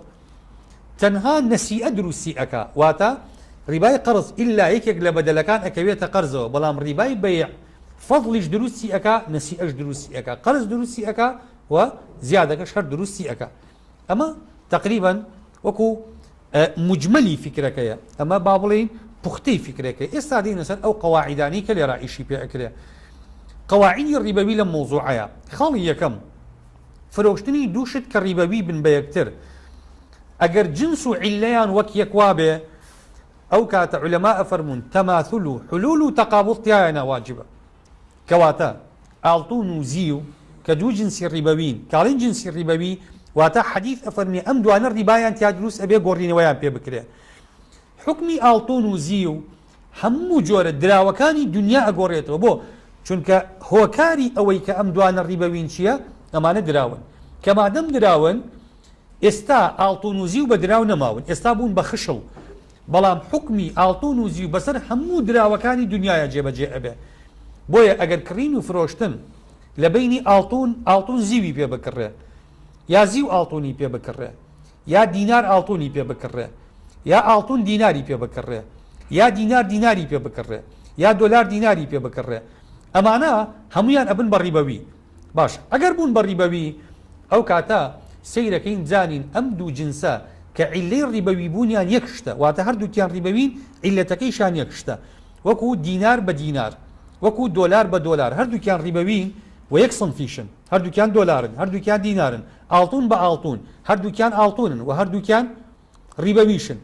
تەنها نەسیئە دروستی ئەکا واتە ڕیبای قەرز ئیلا یەکێک لە بەدەلەکان ئەکەوێتە قەرزەوە بەڵام ڕیبای بەیع فەزڵیش دروستی ئەکا نەسیئەش دروستی ئەکا قەرز دروستی ئەکا و زیادەکەش هەر دروستی ئەکا ئەمە تقریبا وەکو مجملی فکرەکەیە ئەمە با بڵێین پوختەی فکرەکەی ئێستا دێینە سەر ئەو قەواعیدانەی کە لێرا ئیشی پێ ئەکرێ قەواعیدی ڕیبەوی لەم مەوزوعەیە خاڵی یەکەم فرۆشتنی دوو شت کە ڕیبەوی بن بە یەکتر ئەگەر جنس و عیللەیان وەک یەک وابێ ئەو کاتە عولەما ئەفەرموون تەماثل و حلول و تەقابوض تیایانا واجبە کەواتە ئاڵتون و زیو کە دوو جنسی ڕیبەوین کاڵین جنسی ڕیبەوی واتە حەدیث ئەفەرمێ ئەم دوانە ڕیبایان تیا دروست ئەبێ گۆڕینەوەیان پێ بکرێ حوکمی ئاڵتون و زیو هەموو جۆرە دراوەکانی دونیا ئەگۆڕێتەوە بۆ؟ چونکە هۆکاری ئەوەی کە ئەم دوانە ڕیبەوین چیە؟ ئەمانە دراون کە مادەم دراون ئێستا ئاڵتون و زیو بە دراو نەماون ئێستا بوون بە خشڵ بەڵام حوکمی ئاڵتون و زیو بەسەر هەموو دراوەکانی دونیایا جێبەجێ ئەبێ بۆیە ئەگەر کڕین و فرۆشتن لە بەینی ئاڵتون ئاڵتون زیوی پێ بکڕێ یا زیو ئاڵتونی پێ بکڕێ یا دینار ئاڵتونی پێ بکڕێ یا ئاڵتون دیناری پێ بکڕێ یا دینار دیناری پێ بکڕێ یا دۆلار دیناری پێ بکڕێ ئەمانە هەمویان ئەبن بە ڕیبەوی باش ئەگەر بوون بە ڕیبەوی ئەو کاتە سەیرەکەین بزانین ئەم دوو جنسە کە عیلەی ڕیبەوی بوونیان یەک شتە واتە هەردووکیان ڕیبەوین عیلەتەکەیشان یەک شتە وەکو دینار بە دینار وەکو دۆلار بە دۆلار هەردووکیان ڕیبەوین و یەک سنفیشن هەردووکیان دۆلارن هەردووکیان دینارن ئاڵتون بە ئاڵتون، هەردووکیان ئاڵتونن و هەردووکیان ڕیبەویشن.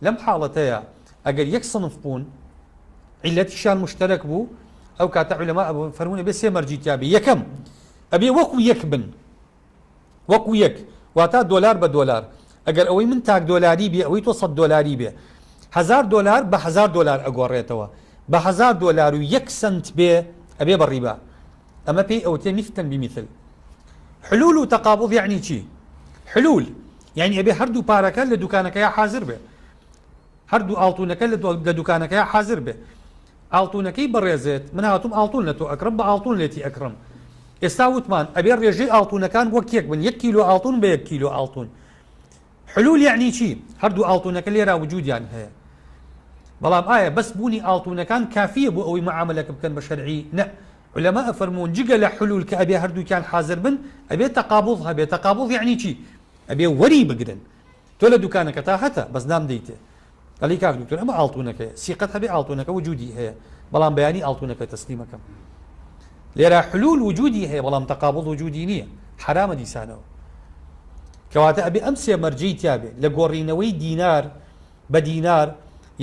لەم حاڵەتەیا ئەگەر یەک سنف بوون، عیللەتیشیان موشتەرەک بوو، ئەو کاتە عولەما فەرموون ئەبێ سێ مەرجی تیا بێ، یەکەم، ئەبێ وەکو یەک بن، وەکو یەک، واتا دۆلار بە دۆلار، ئەگەر ئەوەی من تاک دۆلاری بێ، ئەوەی تۆ سەد دۆلاری بێ، هەزار دۆلار بە هەزار دۆلار ئەگۆڕێتەوە، بە هەزار دۆلار و یەک سەنت بێ، ئەبێ بە ڕیبا. ئەمە پێی ئەوترێ مثلا بمثل. حلول و تقابض یەعنی چی؟ حلول یەعنی ئەبێ هەردوو پارەکە لە دوکانەکەیا حازر بێ، هەردوو ئاڵتونەکە لە دوکانەکەیا حازر بێ. ئاڵتونەکەی بەڕێزت من هاتووم ئاڵتون لە تۆ ئەکڕم بە ئاڵتون لێتی ئەکڕم. ئێستا وتمان ئەبێ ڕێژەی ئاڵتونەکان وەک یەک بن، یەک کیلۆ ئاڵتون بە یەک کیلۆ ئاڵتون. حلول یەعنی چی؟ هەردوو ئاڵتونەکە لێرا وجودیان هەیە. بەڵام ئایا بەس بوونی ئاڵتونەکان کافیە بۆ ئەوەی معامەلەکە بکەن بە شەرعی؟ نە. عولەما ئەفەرموون جگە لە حلول کە ئەبێ هەردووکیان حازر بن، ئەبێ تەقابوض هەبێ. تەقابوض یەعنی چی؟ ئەبێ وەری بگرن. تۆ لە دوکانەکەتا هەتە بەس نامدەیتێ. ئەڵێی کاک دکتۆر ئەمە ئاڵتونەکەیە، سیقەت هەبێ ئاڵتونەکە وجودی هەیە، بەڵام بەیانی ئاڵتونەکە تەسلیمەکەم. لێرە حلول وجودی هەیە بەڵام تەقابوض وجودی نییە، حەرامە دیسانەوە. کەواتە ئەبێ ئەم سێ مەرجەی تیابێ لە گۆڕینەوەی دینار بە دینار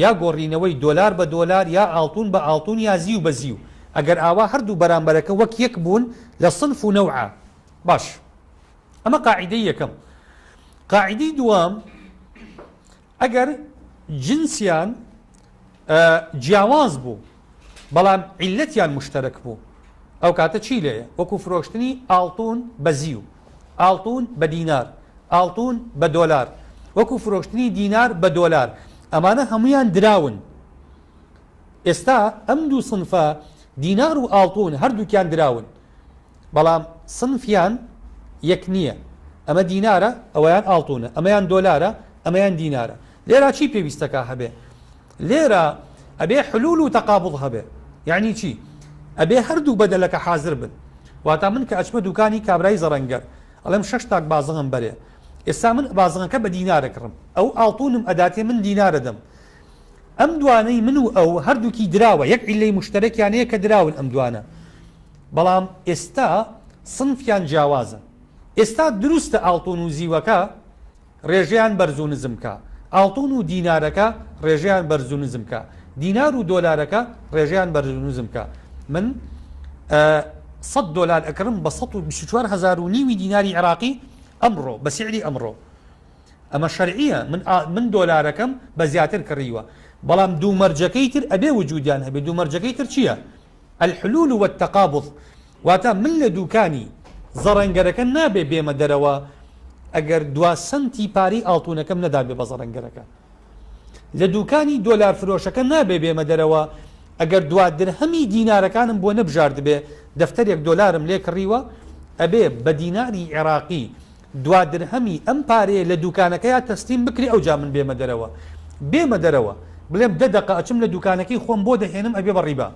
یا گۆڕینەوەی دۆلار بە دۆلار یا ئاڵتون بە ئاڵتون یا زیو بە زیو، ئەگەر ئاوا هەردوو بەرامبەرەکە وەک یەک بوون لە صنف و نەوعا. باش ئەمە قاعیدەی یەکەم. قاعیدەی دووەم ئەگەر جنسیان جیاواز بوو بەڵام عیللەتیان موشتەرەک بوو ئەو کاتە چی لێیە؟ وەکو فرۆشتنی ئاڵتون بە زیو، ئاڵتون بە دینار، ئاڵتون بە دۆلار، وەکو فرۆشتنی دینار بە دۆلار، ئەمانە هەموویان دراون. ئێستا ئەم دوو سنفە دینار و ئاڵتون هەردووکیان دراون. بەڵام سنفیان یەک نییە ئەمە دینارە ئەوەیان ئاڵتونە ئەمەیان دۆلارە ئەمەیان دینارە لێرا چی پێویستەکا هەبێ لێرە ئەبێ حلول و تەقابض هەبێ یعنی چی ئەبێ هەردوو بەدەلەکە حازر بن واتا من کە ئەچمە دوکانی کابرای زەڕەنگەر ئەڵێم شەش تاک بازغم بەرێ ئێستا من بازغەکە بە دینارە کڕم ئەو ئاڵتونم ئەداتێ من دینارە دەم ئەم دوانەی من و ئەو هەردووکی دراوە یەک عیلەی مشتەرەکیان هەیە کە دراون ئەم دوانە بەڵام ئێستا سنفیان جیاوازە ئێستا دروستە ئاڵتون و زیوەکە ڕێژەیان بەرز و نزم کا ئاڵتون و دینارەکە ڕێژەیان بەرز و نزم کا دینار و دۆلارەکە ڕێژەیان بەرز و نزم کا من سەد دۆلار ئەکڕم بە 124 هەزار و نیوی دیناری عێراقی ئەمڕۆ بە سعری ئەمڕۆ ئەمە شەرعیە من من دۆلارەکەم بە زیاتر کڕیوە بەڵام دوو مەرجەکەی تر ئەبێ وجودیان هەبێ دوو مەرجەکەی تر چییە؟ الحلول والتقابض، واتە من لە دووکانی زەڕەنگەرەکە نابێ بێمە دەرەوە ئەگەر دوا سەنتی پارەی ئاڵتونەکەم نەدابێ بە زەڕەنگەرەکە. لە دووکانی دۆلار فرۆشەکە نابێ بێمە دەرەوە ئەگەر دوا درهەمی دینارەکانم بۆ نەبژاردبێ، دەفتەرێک دۆلارم لێ کڕیوە ئەبێ بە دیناری عێراقی دوا درهەمی ئەم پارەیە لە دوکانەکەیا تەسلیم بکرێ ئەوجا من بێمە دەرەوە بێمە دەرەوە بڵێم دە دەقە ئەچم لە دوکانەکەی خۆم بۆ دەهێنم ئەبێ بە ڕیبا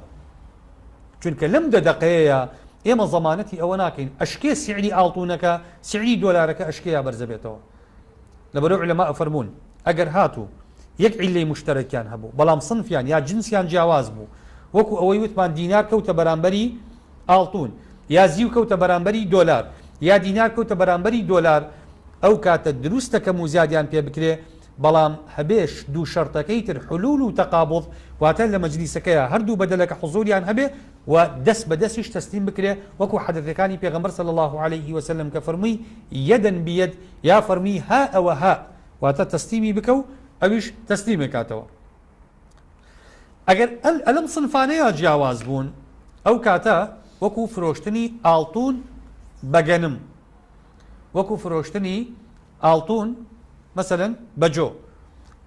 چونکە لەم دە دەقەیەیا ئێمە زەمانەتی ئەوە ناکەین ئەشکێ سعری ئاڵتونەکە سعری دۆلارەکە ئەشکێ یا بەرزەبێتەوە لەبەرو علەما ئەفەرموون ئەگەر هاتوو یەک عیلەی مشتەرەکیان هەبوو بەڵام صنفیان یا جنسیان جیاواز بوو وەکو ئەوەی وتمان دینار کەوتە بەرامبەری ئاڵتون یا زیو کەوتە بەرامبەری دۆلار یا دینار کەوتە بەرامبەری دۆلار ئەو کاتە دروستە کەم و زیادیان پێ بکرێ بەڵام هەبێش دوو شەرتەکەی تر حلول و تقابض واتە لە مەجلیسەکەیا هەردوو بەدەلەکە حزوریان هەبێ و دەست بە دەستیش تەسلیم بکرێ وەکو حەدەثەکانی پێغەمبەر صلی اللە علیه وسلم کە فەرمووی یدا بید یا فەرمووی هاء و هاء واتە تەسلیمی بکە و ئەویش تەسلیمێ کاتەوە. ئەگەر ئەلەم سنفانەیا جیاواز بوون ئەو کاتە وەکو فرۆشتنی ئاڵتون بە گەنم وەکو فرۆشتنی ئاڵتون مەسەلەن بە جۆ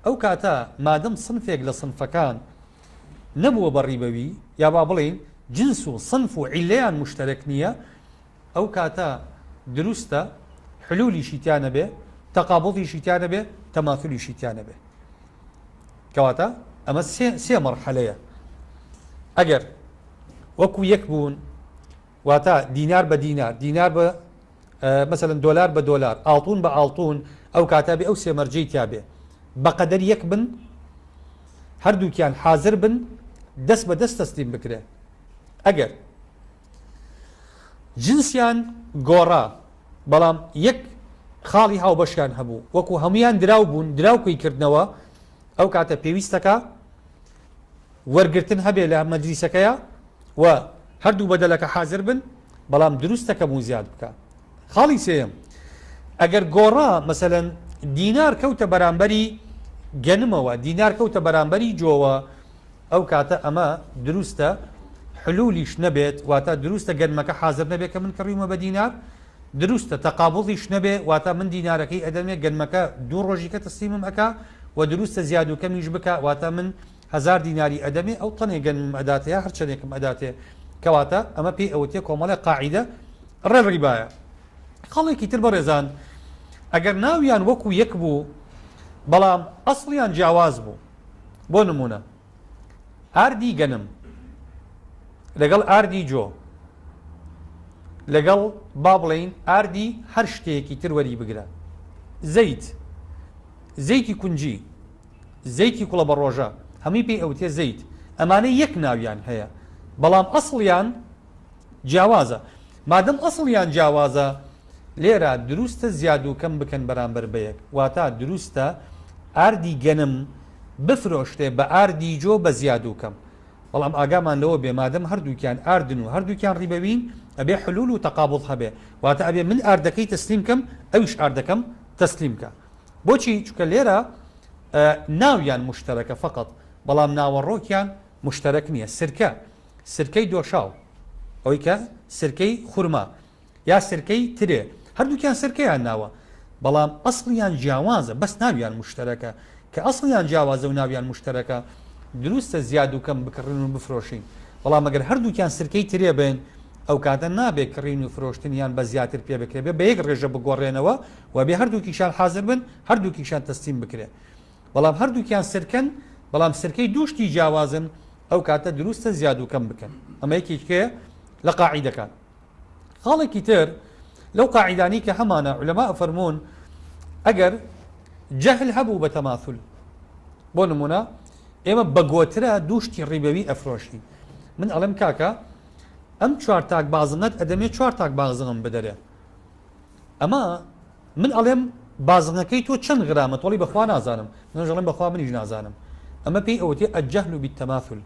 ئەو کاتە مادەم سنفێک لە سنفەکان نەبووە بە ڕیبەوی یا با بڵێین جنس و سنف و عیلەیان مشتەرەک نییە ئەو کاتە دروستە حلولیشی تیا نەبێ تەقابڵیشی تیا نەبێ تەماثلیشی تیا نەبێ کەواتە ئەمە سێ مەرحەلەیە ئەگەر وەکو یەک بوون واتە دینار بە دینار دینار بە مەسەلەن دۆلار بە دۆلار ئاڵتون بە ئاڵتون ئەو کاتە بێ ئەو سێ مەرجەی تیا بێ بەقەدەر یەک بن هەردووکیان حاضر بن دەست بە دەست تەسلیم بکرێ ئەگەر جنسیان گۆڕا بەڵام یەک خاڵی هاوبەشیان هەبوو وەکو هەمویان دراو بوون دراو کوی کردنەوە ئەو کاتە پێویستەکە وەرگتن هەبێ لە مەجلیسەکەیە و هەردوو بەدەلەکە حاضر بن بەڵام دروستە کەم و زیاد بکە خاڵی سێیەم ئەگەر گۆڕا مەسەلەن دینار کەوتە بەرامبەری گەنمەوە دینار کەوتە بەرامبەری جۆوە ئەو کاتە ئەمە دروستە. حلولیش نەبێت، واتە دروستە گەنمەکە حازر نەبێ کە من کڕیومە بە دینار، دروستە تەقابوزیش نەبێ، واتە من دینارەکەی ئەدەمێ گەنمەکە دوو ڕۆژی کە تەسلیمم ئەکا، وە دروستە زیاد و کەمیش بکا، واتە من هەزار دیناری ئەدەمێ ئەو تەنێ گەنمم ئەداتێ یا هەر چەنێکم ئەداتێ، کەواتە ئەمە پێی ئەوتێ کۆمەڵێ قاعیدە ڕێ ڕیبایە. خاڵێکی تر بەڕێزان ئەگەر ناویان وەکو یەک بوو بەڵام ئەسڵیان جیاواز بوو، بۆ نمونە ئاردی گەنم لەگەڵ ئاردی جۆ لەگەڵ با بڵێین ئاردی هەر شتێکی تر وەری بگرە، زەیت، زەیتی کونجی، زەیتی کوڵە بەڕۆژە، هەمووی پێی ئەوتێ زەیت، ئەمانە یەک ناویان هەیە بەڵام ئەسڵیان جیاوازە، مادەم ئەسڵیان جیاوازە لێرە دروستە زیاد و کەم بکەن بەرامبەر بەیەک، واتا دروستە ئاردی گەنم بفرۆشرێ بە ئاردی جۆ بە زیاد و کەم، بەڵام ئاگامان لەوە بێ مادەم هەردووکیان ئاردن و هەردووکیان ڕیبەوین ئەبێ حلول و تەقابوض هەبێ، واتە ئەبێ من ئاردەکەی تەسلیم کەم ئەویش ئاردەکەم تەسلیم کا. بۆچی؟ چونکە لێرە ناویان موشتەرەکە فەقەت بەڵام ناوەڕۆکیان موشتەرەک نییە، سرکە، سرکەی دۆشاو، ئەوەی کە سرکەی خورما یا سرکەی ترێ هەردووکیان سرکەیان ناوە بەڵام ئەسڵیان جیاوازە بەس ناویان موشتەرەکە کە ئەسڵیان جیاوازە و ناویان موشتەرەکە دروستە زیاد و کەم بکڕین و بفرۆشین بەڵام ئەگەر هەردووکیان سرکەی ترێ بن ئەو کاتە نابێ کڕین و فرۆشتنیان بە زیاتر پێ بکرێ بێ بە یەک ڕێژە بگۆڕێنەوە و بێ هەردووکیشان حازر بن هەردووکیشان تەسلیم بکرێ بەڵام هەردووکیان سرکەن بەڵام سرکەی دوو شتی جیاوازن ئەو کاتە دروستە زیاد و کەم بکەن ئەمە یەکێکەیە لە قاعیدەکان. خاڵێکی تر لەو قاعیدانەی کە هەمانە عولەما ئەفەرموون ئەگەر جەهل هەبوو بە تەماثل بۆ نمونە ئێمە بە گۆترە دوو شتی ڕیبەوی ئەفرۆشین من ئەڵێم کاکە ئەم چوار تاک بازنەت ئەدەمێ چوار تاک بازنم بدەرێ ئەمە من ئەڵێم بازنەکەی تۆ چەند غرامە تۆڵی بەخوا نازانم منش ئەڵێم بەخوا منیش نازانم ئەمە پێی ئەوتێ الجهل بالتماثل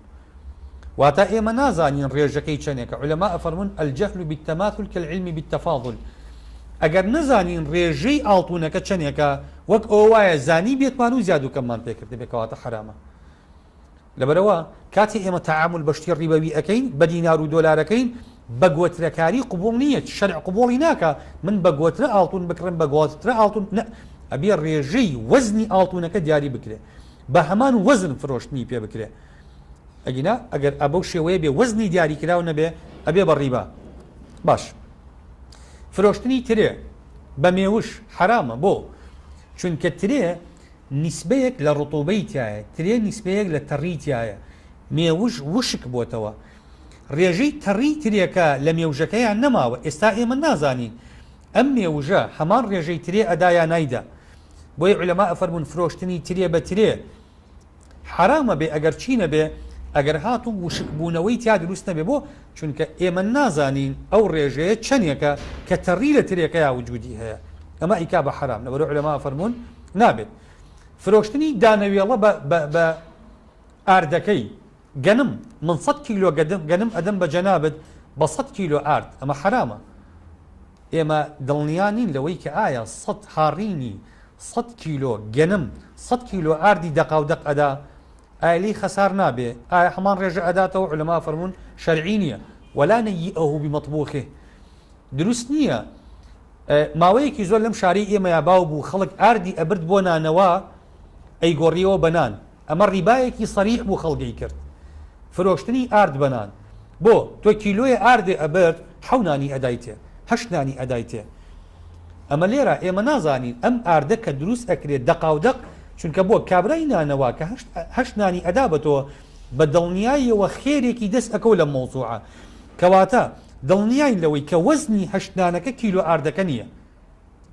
واتە ئێمە نازانین ڕێژەکەی چەندێکە علەما ئەفەرموون الجهل بالتماثل كالعلم بالتفاضل ئەگەر نەزانین ڕێژەی ئاڵتونەکە چەندێکە وەک ئەوە وایە زانی بێتمان و زیاد و کەممان پێکردبێ کەواتە حرامە لەبەرئەوە کاتێ ئێمە تەعامول بە شتی ڕیبەوی ئەکەین بە دینار و دۆلارەکەین بە گۆترەکاری قبوڵ نییە شەرع قبوڵی ناکا من بە گۆترە ئاڵتون بکڕم بە گۆترە ئاڵتون نە ئەبێ ڕێژەی وەزنی ئاڵتونەکە دیاری بکرێ بە هەمان وەزن فرۆشتنی پێ بکرێ ئەگینا ئەگەر ئەبەو شێوەیە بێ وەزنی دیاری کراو نەبێ ئەبێ بە ڕیبا باش فرۆشتنی ترێ بە مێوش حرامە بۆ چونکە ترێ نیسبەیەک لە ڕتوبەی تیایە، ترێ نیسبەیەک لە تەڕی تیایە، مێوژ وشک بۆتەوە. ڕێژەی تەڕی ترێکە لە مێوژەکەیا نەماوە، ئێستا ئێمە نازانین ئەم مێوژە هەمان ڕێژەی ترێ ئەدا یا نایدا. بۆیە عولەما ئەفەرموون فرۆشتنی ترێ بە ترێ حەرامە بێ ئەگەر چی نەبێ ئەگەر هاتوو وشک بوونەوەی تیا دروست نەبێ بۆ؟ چونکە ئێمە نازانین ئەو ڕێژەیە چەنێکە کە تەڕی لە ترێکەیا وجودی هەیە ئەمە ئەیکا بە حەرام لەبەرئەوە عولەما ئەفەرموون نابێت فرۆشتنی دانەوێڵە بە بە بە ئاردەکەی گەنم من سەد کیلۆ گەدم گەنم ئەدەم بە جەنابت بە سەد کیلۆ ئارد ئەمە حەرامە ئێمە دڵنیا نین لەوەی کە ئایا سەد هاڕینی سەد کیلۆ گەنم سەد کیلۆ ئاردی دەقاودەق ئەدا ئایا لێی خەسار نابێ ئایا هەمان ڕێژە ئەداتەوە عولەما فەرموون شەرعی نییە ولا نەیئه بمطبوخه دروست نییە ماوەیەکی زۆر لەم شارەی ئێمەیا باو بوو خەڵک ئاردی ئەبرد بۆ نانەوا ئەیگۆڕیەوە بە نان ئەمە ڕیبایەکی سەریح بوو خەڵک ئەیکرد فرۆشتنی ئارد بە نان بۆ تۆ کیلۆیە ئاردێ ئەبرد حەو نانی ئەدایتێ هەشت نانی ئەدایتێ ئەمە لێرە ئێمە نازانین ئەم ئاردە کە دروست ئەکرێ دەقاودەق چونکە بۆ کابرای نانەوا کە هەشت نانی ئەدا بە تۆ بە دڵنیاییەوە خێرێکی دەست ئەکەو لەم مەوزوعە کەواتە دڵنیاین لەوەی کە وەزنی هەشت نانەکە کیلۆ ئاردەکە نییە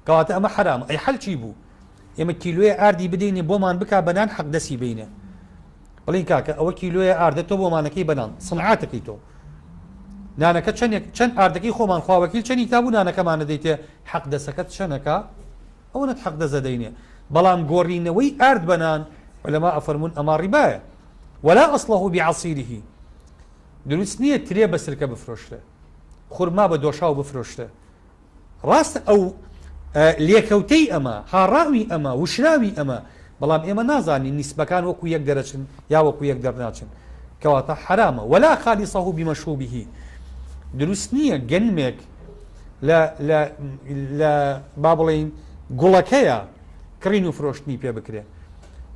کەواتە ئەمە حەرامە ئەی حەل چی بوو ئێمە کیلۆیە ئاردی بدەینێ بۆمان بکا بە نان حەق دەسی بینێ بڵین کاکە ئەوە کیلۆیە ئاردە تۆ بۆمانەکەی بە نان سنعاتەکەی تۆ نانەکە چەندێک چەند ئاردەکەی خۆمان خواوەکیل چەنی تابوو نانەکەمانە دەیتێ حەق دەسەکەت چەنەکە ئەوەنەت حەق دەزە دەینێ بەڵام گۆڕینەوەی ئارد بە نان علەما ئەفەرموون ئەمە ڕیبایە ولا ئەصله بعصیره دروست نییە ترێ بە سرکە بفرۆشرێ خورما بە دۆشاو بفرۆشرێ ڕاستە ئەو لێکەوتەی ئەمە هاڕاوی ئەمە وشراوی ئەمە بەڵام ئێمە نازانین نیسبەکان وەکو یەک دەرەچن یا وەکو یەک دەرناچن. کەواتە حەرامە ولا خالصه بمشوبه دروست نییە گەنمێک لە لە لە با بڵێین گوڵەکەیە کڕین و فرۆشتنی پێ بکرێ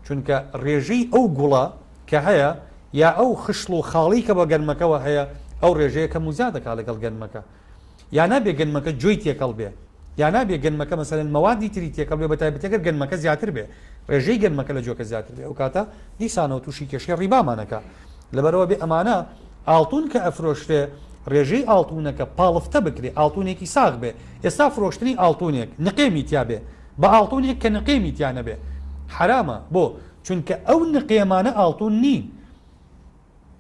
چونکە ڕێژەی ئەو گوڵە کە هەیە یا ئەو خشڵ و خاڵی کە بە گەنمەکەوە هەیە ئەو ڕێژەیە کەم و زیاد دەکا لەگەڵ گەنمەکە یا نابێ گەنمەکە جۆی تێکەڵ بێ یا نابێ گەنمەکە مەسەلەن مەوادی تری تێکەڵ بێ بەتایبەتی ئەگەر گەنمەکە زیاتر بێ ڕێژەی گەنمەکە لە جۆکە زیاتر بێ ئەو کاتە دیسانەوە تووشی کێشەی ڕیبامان ئەکا لەبەرئەوە بێ ئەمانە ئاڵتون کە ئەفرۆشرێ ڕێژەی ئاڵتونەکە پاڵفتە بکرێ ئاڵتونێکی ساغ بێ ئێستا فرۆشتنی ئاڵتونێک نقێمی تیا بێ بە ئاڵتونێک کە نقێمی تیا نەبێ حەرامە بۆ چونکە ئەو نقێمانە ئاڵتون نین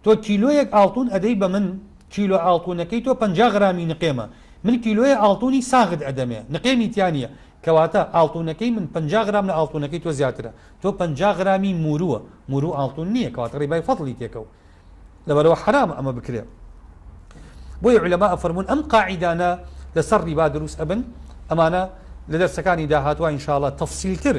تۆ کیلۆیەک ئاڵتون ئەدەی بە من کیلۆ ئاڵتونەکەی تۆ 50 غرامی نقێمە من کیلۆیە ئاڵتونی ساغت ئەدەمێ نقێمی تیا نییە کەواتە ئاڵتونەکەی من 50 غرام لە ئاڵتونەکەی تۆ زیاترە تۆ 50 غرامی مورووە موروو ئاڵتون نییە کەواتە ڕیبای فەضلی تێکەوت لەبەرئەوە حەرامە ئەمە بکرێ بۆیە عولەما ئەفەرموون ئەم قاعیدانە لەسەر ڕیبا دروست ئەبن ئەمانە لە دەرسەکانی داهاتوە ئینشاءاللە تەفسیلتر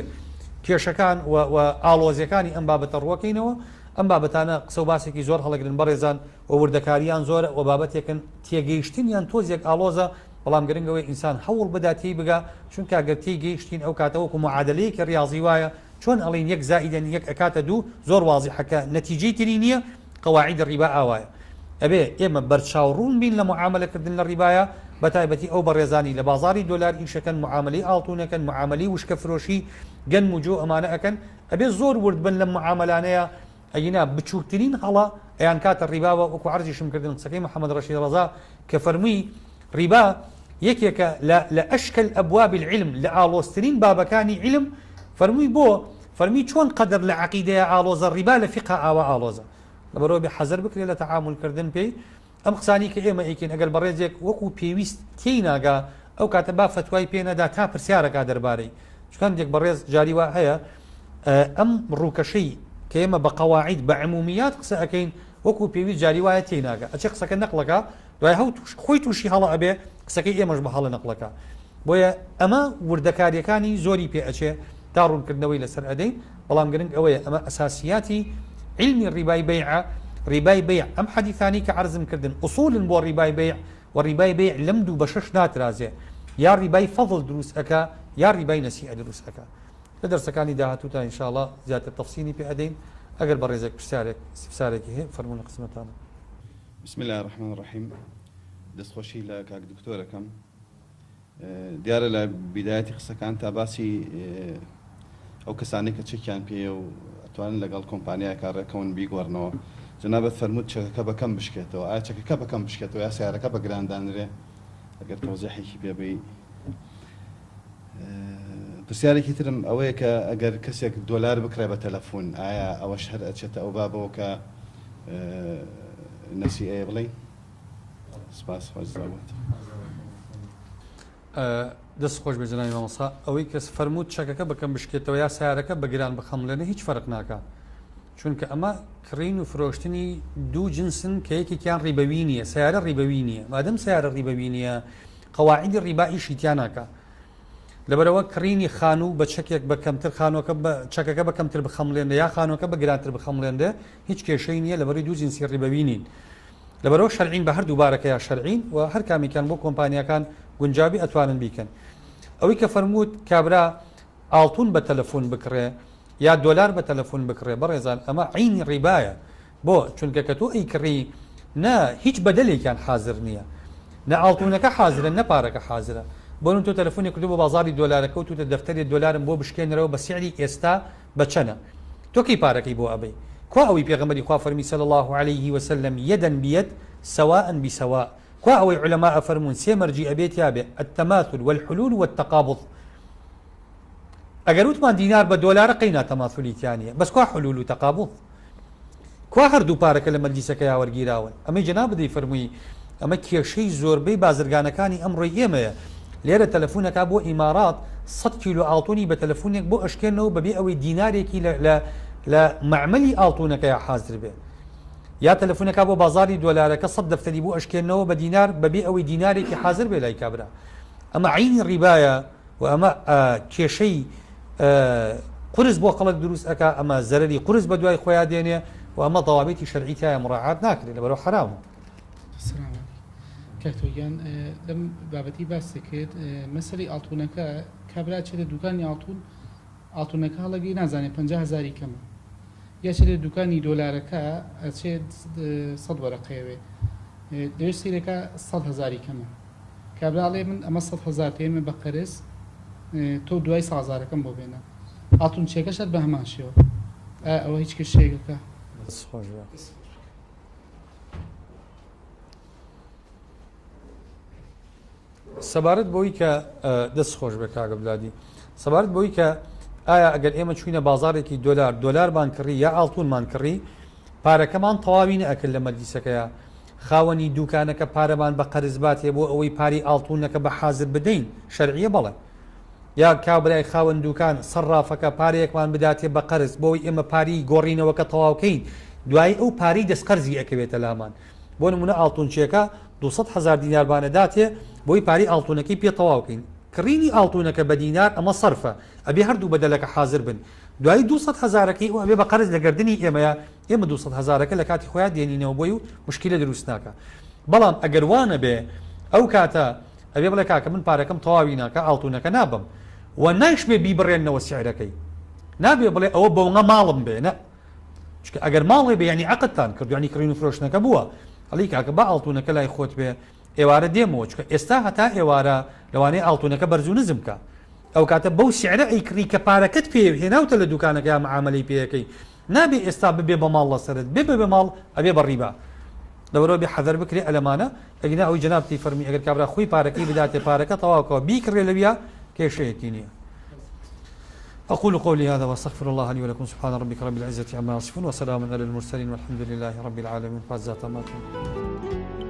کێشەکان و ئاڵۆزیەکانی ئەم بابەتە ڕوەکەینەوە ئەم بابەتانە قسە و باسێکی زۆر هەڵەگرن بەڕێزان و وردەکاریان زۆرە و بابەتێکن تێگەیشتنیان تۆزێک ئاڵۆزە بەڵام گرنگەوەی ئینسان هەوڵ بدا تێی بگا چونکە گەر تێی گەیشتین ئەو کاتە وەکو معادلەیەکی ڕیاضی وایە چۆن ئەڵێین یەک زائیدەن یەک ئەکاتە دوو زۆر وازیحە کە نەتیجەی تری نیە قەواعیدی ڕیبا ئاوایە ئەبێ ئێمە بەرچاو ڕوون بین لە معامەلە کردن لە ڕیبایا بەتایبەتی ئەو بەڕێزانی لە بازاڕی دۆلار ئیشەکەن معامەلەی ئاڵتونەکەن معامەلەی وشکە فرۆشی گەنم و جۆ ئەمانە ئەکەن ئەبێ زۆر ورد بن لەم معامەلانەیا ئەگینا بچوکترین هەڵە ئەیانکاتە ڕیباوە وەکو عەرزیشم کردن قسەکەی محمد ڕەشید ڕەزا کە فەرمووی ڕیبا یەکێکە لە لە اشکل ابواب العلم لە ئاڵۆزترین بابەکانی عیلم فەرمووی بۆ فەرمی چۆن قەدر لە عەقیدەیە ئاڵۆزە ڕیبا لە فیقە ئاوا ئاڵۆزە لەبەرئەوە بێ حەزەر بکرێت لە تەعامول کردن پێی ئەم قسانەی کە ئێمە ئەیکەین ئەگەر بەڕێزێک وەکو پێویست تێی ناگا ئەو کاتە با فەتوای پێ نەدا تا پرسیارەکا دەربارەی چونکە هەندێک بەڕێز جاری وا هەیە ئەم ڕووکەشەی کە ئێمە بە قەواعید بە عمومیات قسە ئەکەین وەکو پێویست جاری وایە تێی ناگا ئەچێ قسەکە نەقڵەکا دوای هەو توش خۆی تووشی هەڵە ئەبێ قسەکەی ئێمەش بە هەڵە نەقڵەکا بۆیە ئەمە وردەکاریەکانی زۆری پێ ئەچێ تا ڕوونکردنەوەی لەسەر ئەدەین بەڵام گرنگ ئەوەیە ئەمە ئەساسیاتی عیلمی ڕیبای بەیعە ڕیبای بەیع ئەم حەدیثانەی کە عەرزم کردن ئوسولن بۆ ڕیبای بەیع و ڕیبای بەیع لەم دوو بەشەش ناترازێ یا ڕیبای فەضل دروست ئەکا یا ڕیبای نەسیئە دروست ئەکا لە دەرسەکانی داهاتووتا ان شاء اللە زیاتر تەفسیلی پێ ئەدەین ئەگەر بەڕێزێک پرسیارێک استفسارێکی هەیە فەرموون لە خزمەتانم. بسم اللە الرحمن الرحیم دەستخۆشی لە کاک دکتۆر ئەکەم دیارە لە بیدایەتی قسەکانتا باسی ئەو کەسانەی کە چەکیان پێیە و ئەتوانن لەگەڵ کۆمپانیایەکا ڕێکەون بیگۆڕنەوە جەنابت فەرمووت چەکەکە بە کەم بشکێتەوە ئایا چەکەکە بە کەم بشکێتەوە یا سیارەکە بە گران دانرێ ئەگەر تەوزیحێکی پێ بەی پرسیارێکی ترم ئەوەیە کە ئەگەر کەسێک دۆلار بکڕێ بە تەلەفون ئایا ئەوەش هەر ئەچێتە ئەو بابەوە کە نەسیئەیە بڵێین؟ سپاس خوا جزا بات. دەست خۆش بێ جەنابی مامۆستا ئەوەی کەس فەرمووت چەکەکە بەکەم بشکێتەوە یا سیارەکە بە گران بخەمڵێنە هیچ فەرق ناکا چونکە ئەمە کڕین و فرۆشتنی دوو جنسن کە یەکێکیان ڕیبەوی نییە سیارە ڕیبەوی نییە مادەم سیارە ڕیبەوی نییە قەواعیدی ڕیبا ئیشی تیا ناکا لەبەرئەوە کڕینی خانوو بە چەکێک بە کەمتر خانووەکە بە چەکەکە بە کەمتر بخەمڵێنرێ یا خانووەکە بە گرانتر بخەمڵێنرێ هیچ کێشەی نییە لەبەرئەوەی دوو جنسی ڕیبەوی نین لەبەرئەوە شەرعین بە هەردوو بارەکەیا شەرعین و هەر کامێکیان بۆ کۆمپانیاکان گونجاوبی ئەتوانن بیکەن ئەوەی کە فەرمووت کابرا ئاڵتون بە تەلەفون بکڕێ یا دۆلار بە تەلەفون بکڕێ بەڕێزان ئەمە عەینی ڕیبایە بۆ؟ چونکە کە تۆ ئەیکڕی نە هیچ بەدەلێکیان حازر نییە نە ئاڵتونەکە حازرە نە پارەکە حازرە بۆ من تۆ تەلەفونێک کردو بۆ بازاڕی دۆلارەکە و توتە دەفتەرێ دۆلارم بۆ بشکێنەرەوە بە سعری ئێستا بە چەنە تۆ کەی پارەکەی بۆ ئەبەی کوا ئەوەی پێغەمبەری خوا فەرمی صلی اللە علیه وسلم یدا بید سواء بسواء کوا ئەوەی عولەما ئەفەرموون سێ مەرجی ئەبێ تیابێ التماثل والحلول والتقابض ئەگەر وتمان دینار بە دۆلارە قەینا تەماسولی تیا نیە بەس کوا حلول و تەقابوض کوا هەردوو پارەکە لە مەجلیسەکەیا وەرگیراون ئەمەی جەنابت دەیفەرمووی ئەمە کێشەی زۆربەی بازرگانەکانی ئەمڕۆی ئێمەیە لێرە تەلەفونەکا بۆ ئیمارات سەد کیلۆ ئاڵتونی بە تەلەفونێک بۆ ئەشکێنەوە بەبێ ئەوەی دینارێکی لە لە لە مەعمەلی ئاڵتونەکەیا حازر بێ یا تەلەفونەکا بۆ بازاری دۆلارەکە سەد دەفتەری بۆ ئەشکێنەوە بە دینار بەبێ ئەوەی دینارێکی حازر بێ لای کابرا ئەمە عەینی ڕیبایە و ئەمە کێشەی قورس بۆ خەڵک دروست ئەکا، ئەمە زەرەری قورس بە دوای خۆیا دێنێ، و ئەمە ضوابیتی شەرعی تیایە مراعات ناکرێ لەبەرئەوە حەرامە. سلام علیکم کاک تۆ گیان لەم بابەتی باست کرد مەسەلەی ئاڵتونەکە کابرا ئەچێتە دوکانی ئاڵتون ئاڵتونەکە هەڵەگری نازانێ 50 هەزاری کەمە یا چێتە دوکانی دۆلارەکە ئەچێت سەد وەرەقەیەوێ لەوێ سەیرەکە سەد هەزاری کەمە کابرا ئەڵێ من ئەمە 100 هەزار تێمە بە قەرز تۆ دوای سەد هەزارەکەم بۆ بێنە ئاڵتونچیەکەش هەر بە هەمان شێوە ئایا ئەوە هیچ کێشەیەکە؟ دەست خۆش بێ. سەبارەت بەوەی کە دەست خۆش بێ کاک بلادی سەبارەت بەوەی کە ئایا ئەگەر ئێمە چوینە بازارێکی دۆلار دۆلارمان کڕی یا ئاڵتونمان کڕی پارەکەمان تەواوی نەئەکرد لە مەجلیسەکەیا خاوەنی دوکانەکە پارەمان بە قەرز باتێ بۆ ئەوەی پارەی ئاڵتونەکە بە حازر بدەین شەرعیە بەڵێ یا کابرای خاوەن دوکان، سەڕافەکە، پارەیەکمان بداتێ بە قەرز بۆوەی ئێمە پاری گۆڕینەوەکە تەواوکەین دوایی ئەو پارەی دەست قەرزی ئەکەوێتە لامان بۆ نمونە ئاڵتونچیەکە 200 هەزار دینارمان ئەداتێ بۆی پارەی ئاڵتونەکەی پێ تەواوکەین کڕینی ئاڵتونەکە بە دینار ئەمە سەرفە ئەبێ هەردوو بەدەلەکە حازر بن دوایی 200 هەزارەکەی ئەو ئەبێ بە قەرز لە گەردنی ئێمەیە ئێمە 200 هەزارەکە لە کاتی خۆیا دێنینەوە بۆی و مشکیلە دروست ناکا بەڵام ئەگەر وانەبێ ئەو کاتە ئەبێ بڵێ کاکە من پارەکەم تەواوی ناکا ئاڵتونەکە نابەم و نایشبێ بیبڕێننەوە سعرەکەی نابێ بڵێ ئەوە بەونە ماڵم بێ نە چونکە ئەگەر ماڵێ بێ یعنی عەقدتان کرد یعنی کڕین و فرۆشتنەکە بووە ئەڵی کاکە با ئاڵتونەکە لای خۆت بێ ئێوارە دێمەوە چونکە ئێستا هەتا ئێوارە لەوانەیە ئاڵتونەکە بەرز و نزم بکا ئەو کاتە بەو سعرە ئەیکڕی کە پارەکەت پێ هێناوتە لە دوکانەکە یا معامەلەی پێیەکەی نابێ ئێستا ببێ بە ماڵ لەسەرت بێ ببێ ماڵ ئەبێ بە ڕیبا لەبەرئەوە بێ حەزەر بکرێ ئەلەمانە ئەگینا ئەوەی جەنابتی فەرمی ئەگەر کابرا خۆی پارەکەی بداتێ پارەکە تەواوکەوە بیکڕێ لەویا کێشەیەکی نییە. أقول قولي هذا وأستغفر الله لي ولكم سبحان ربك رب العزة عما يصفون وسلام على المرسلين والحمد لله رب العالمين. فازات ماتون.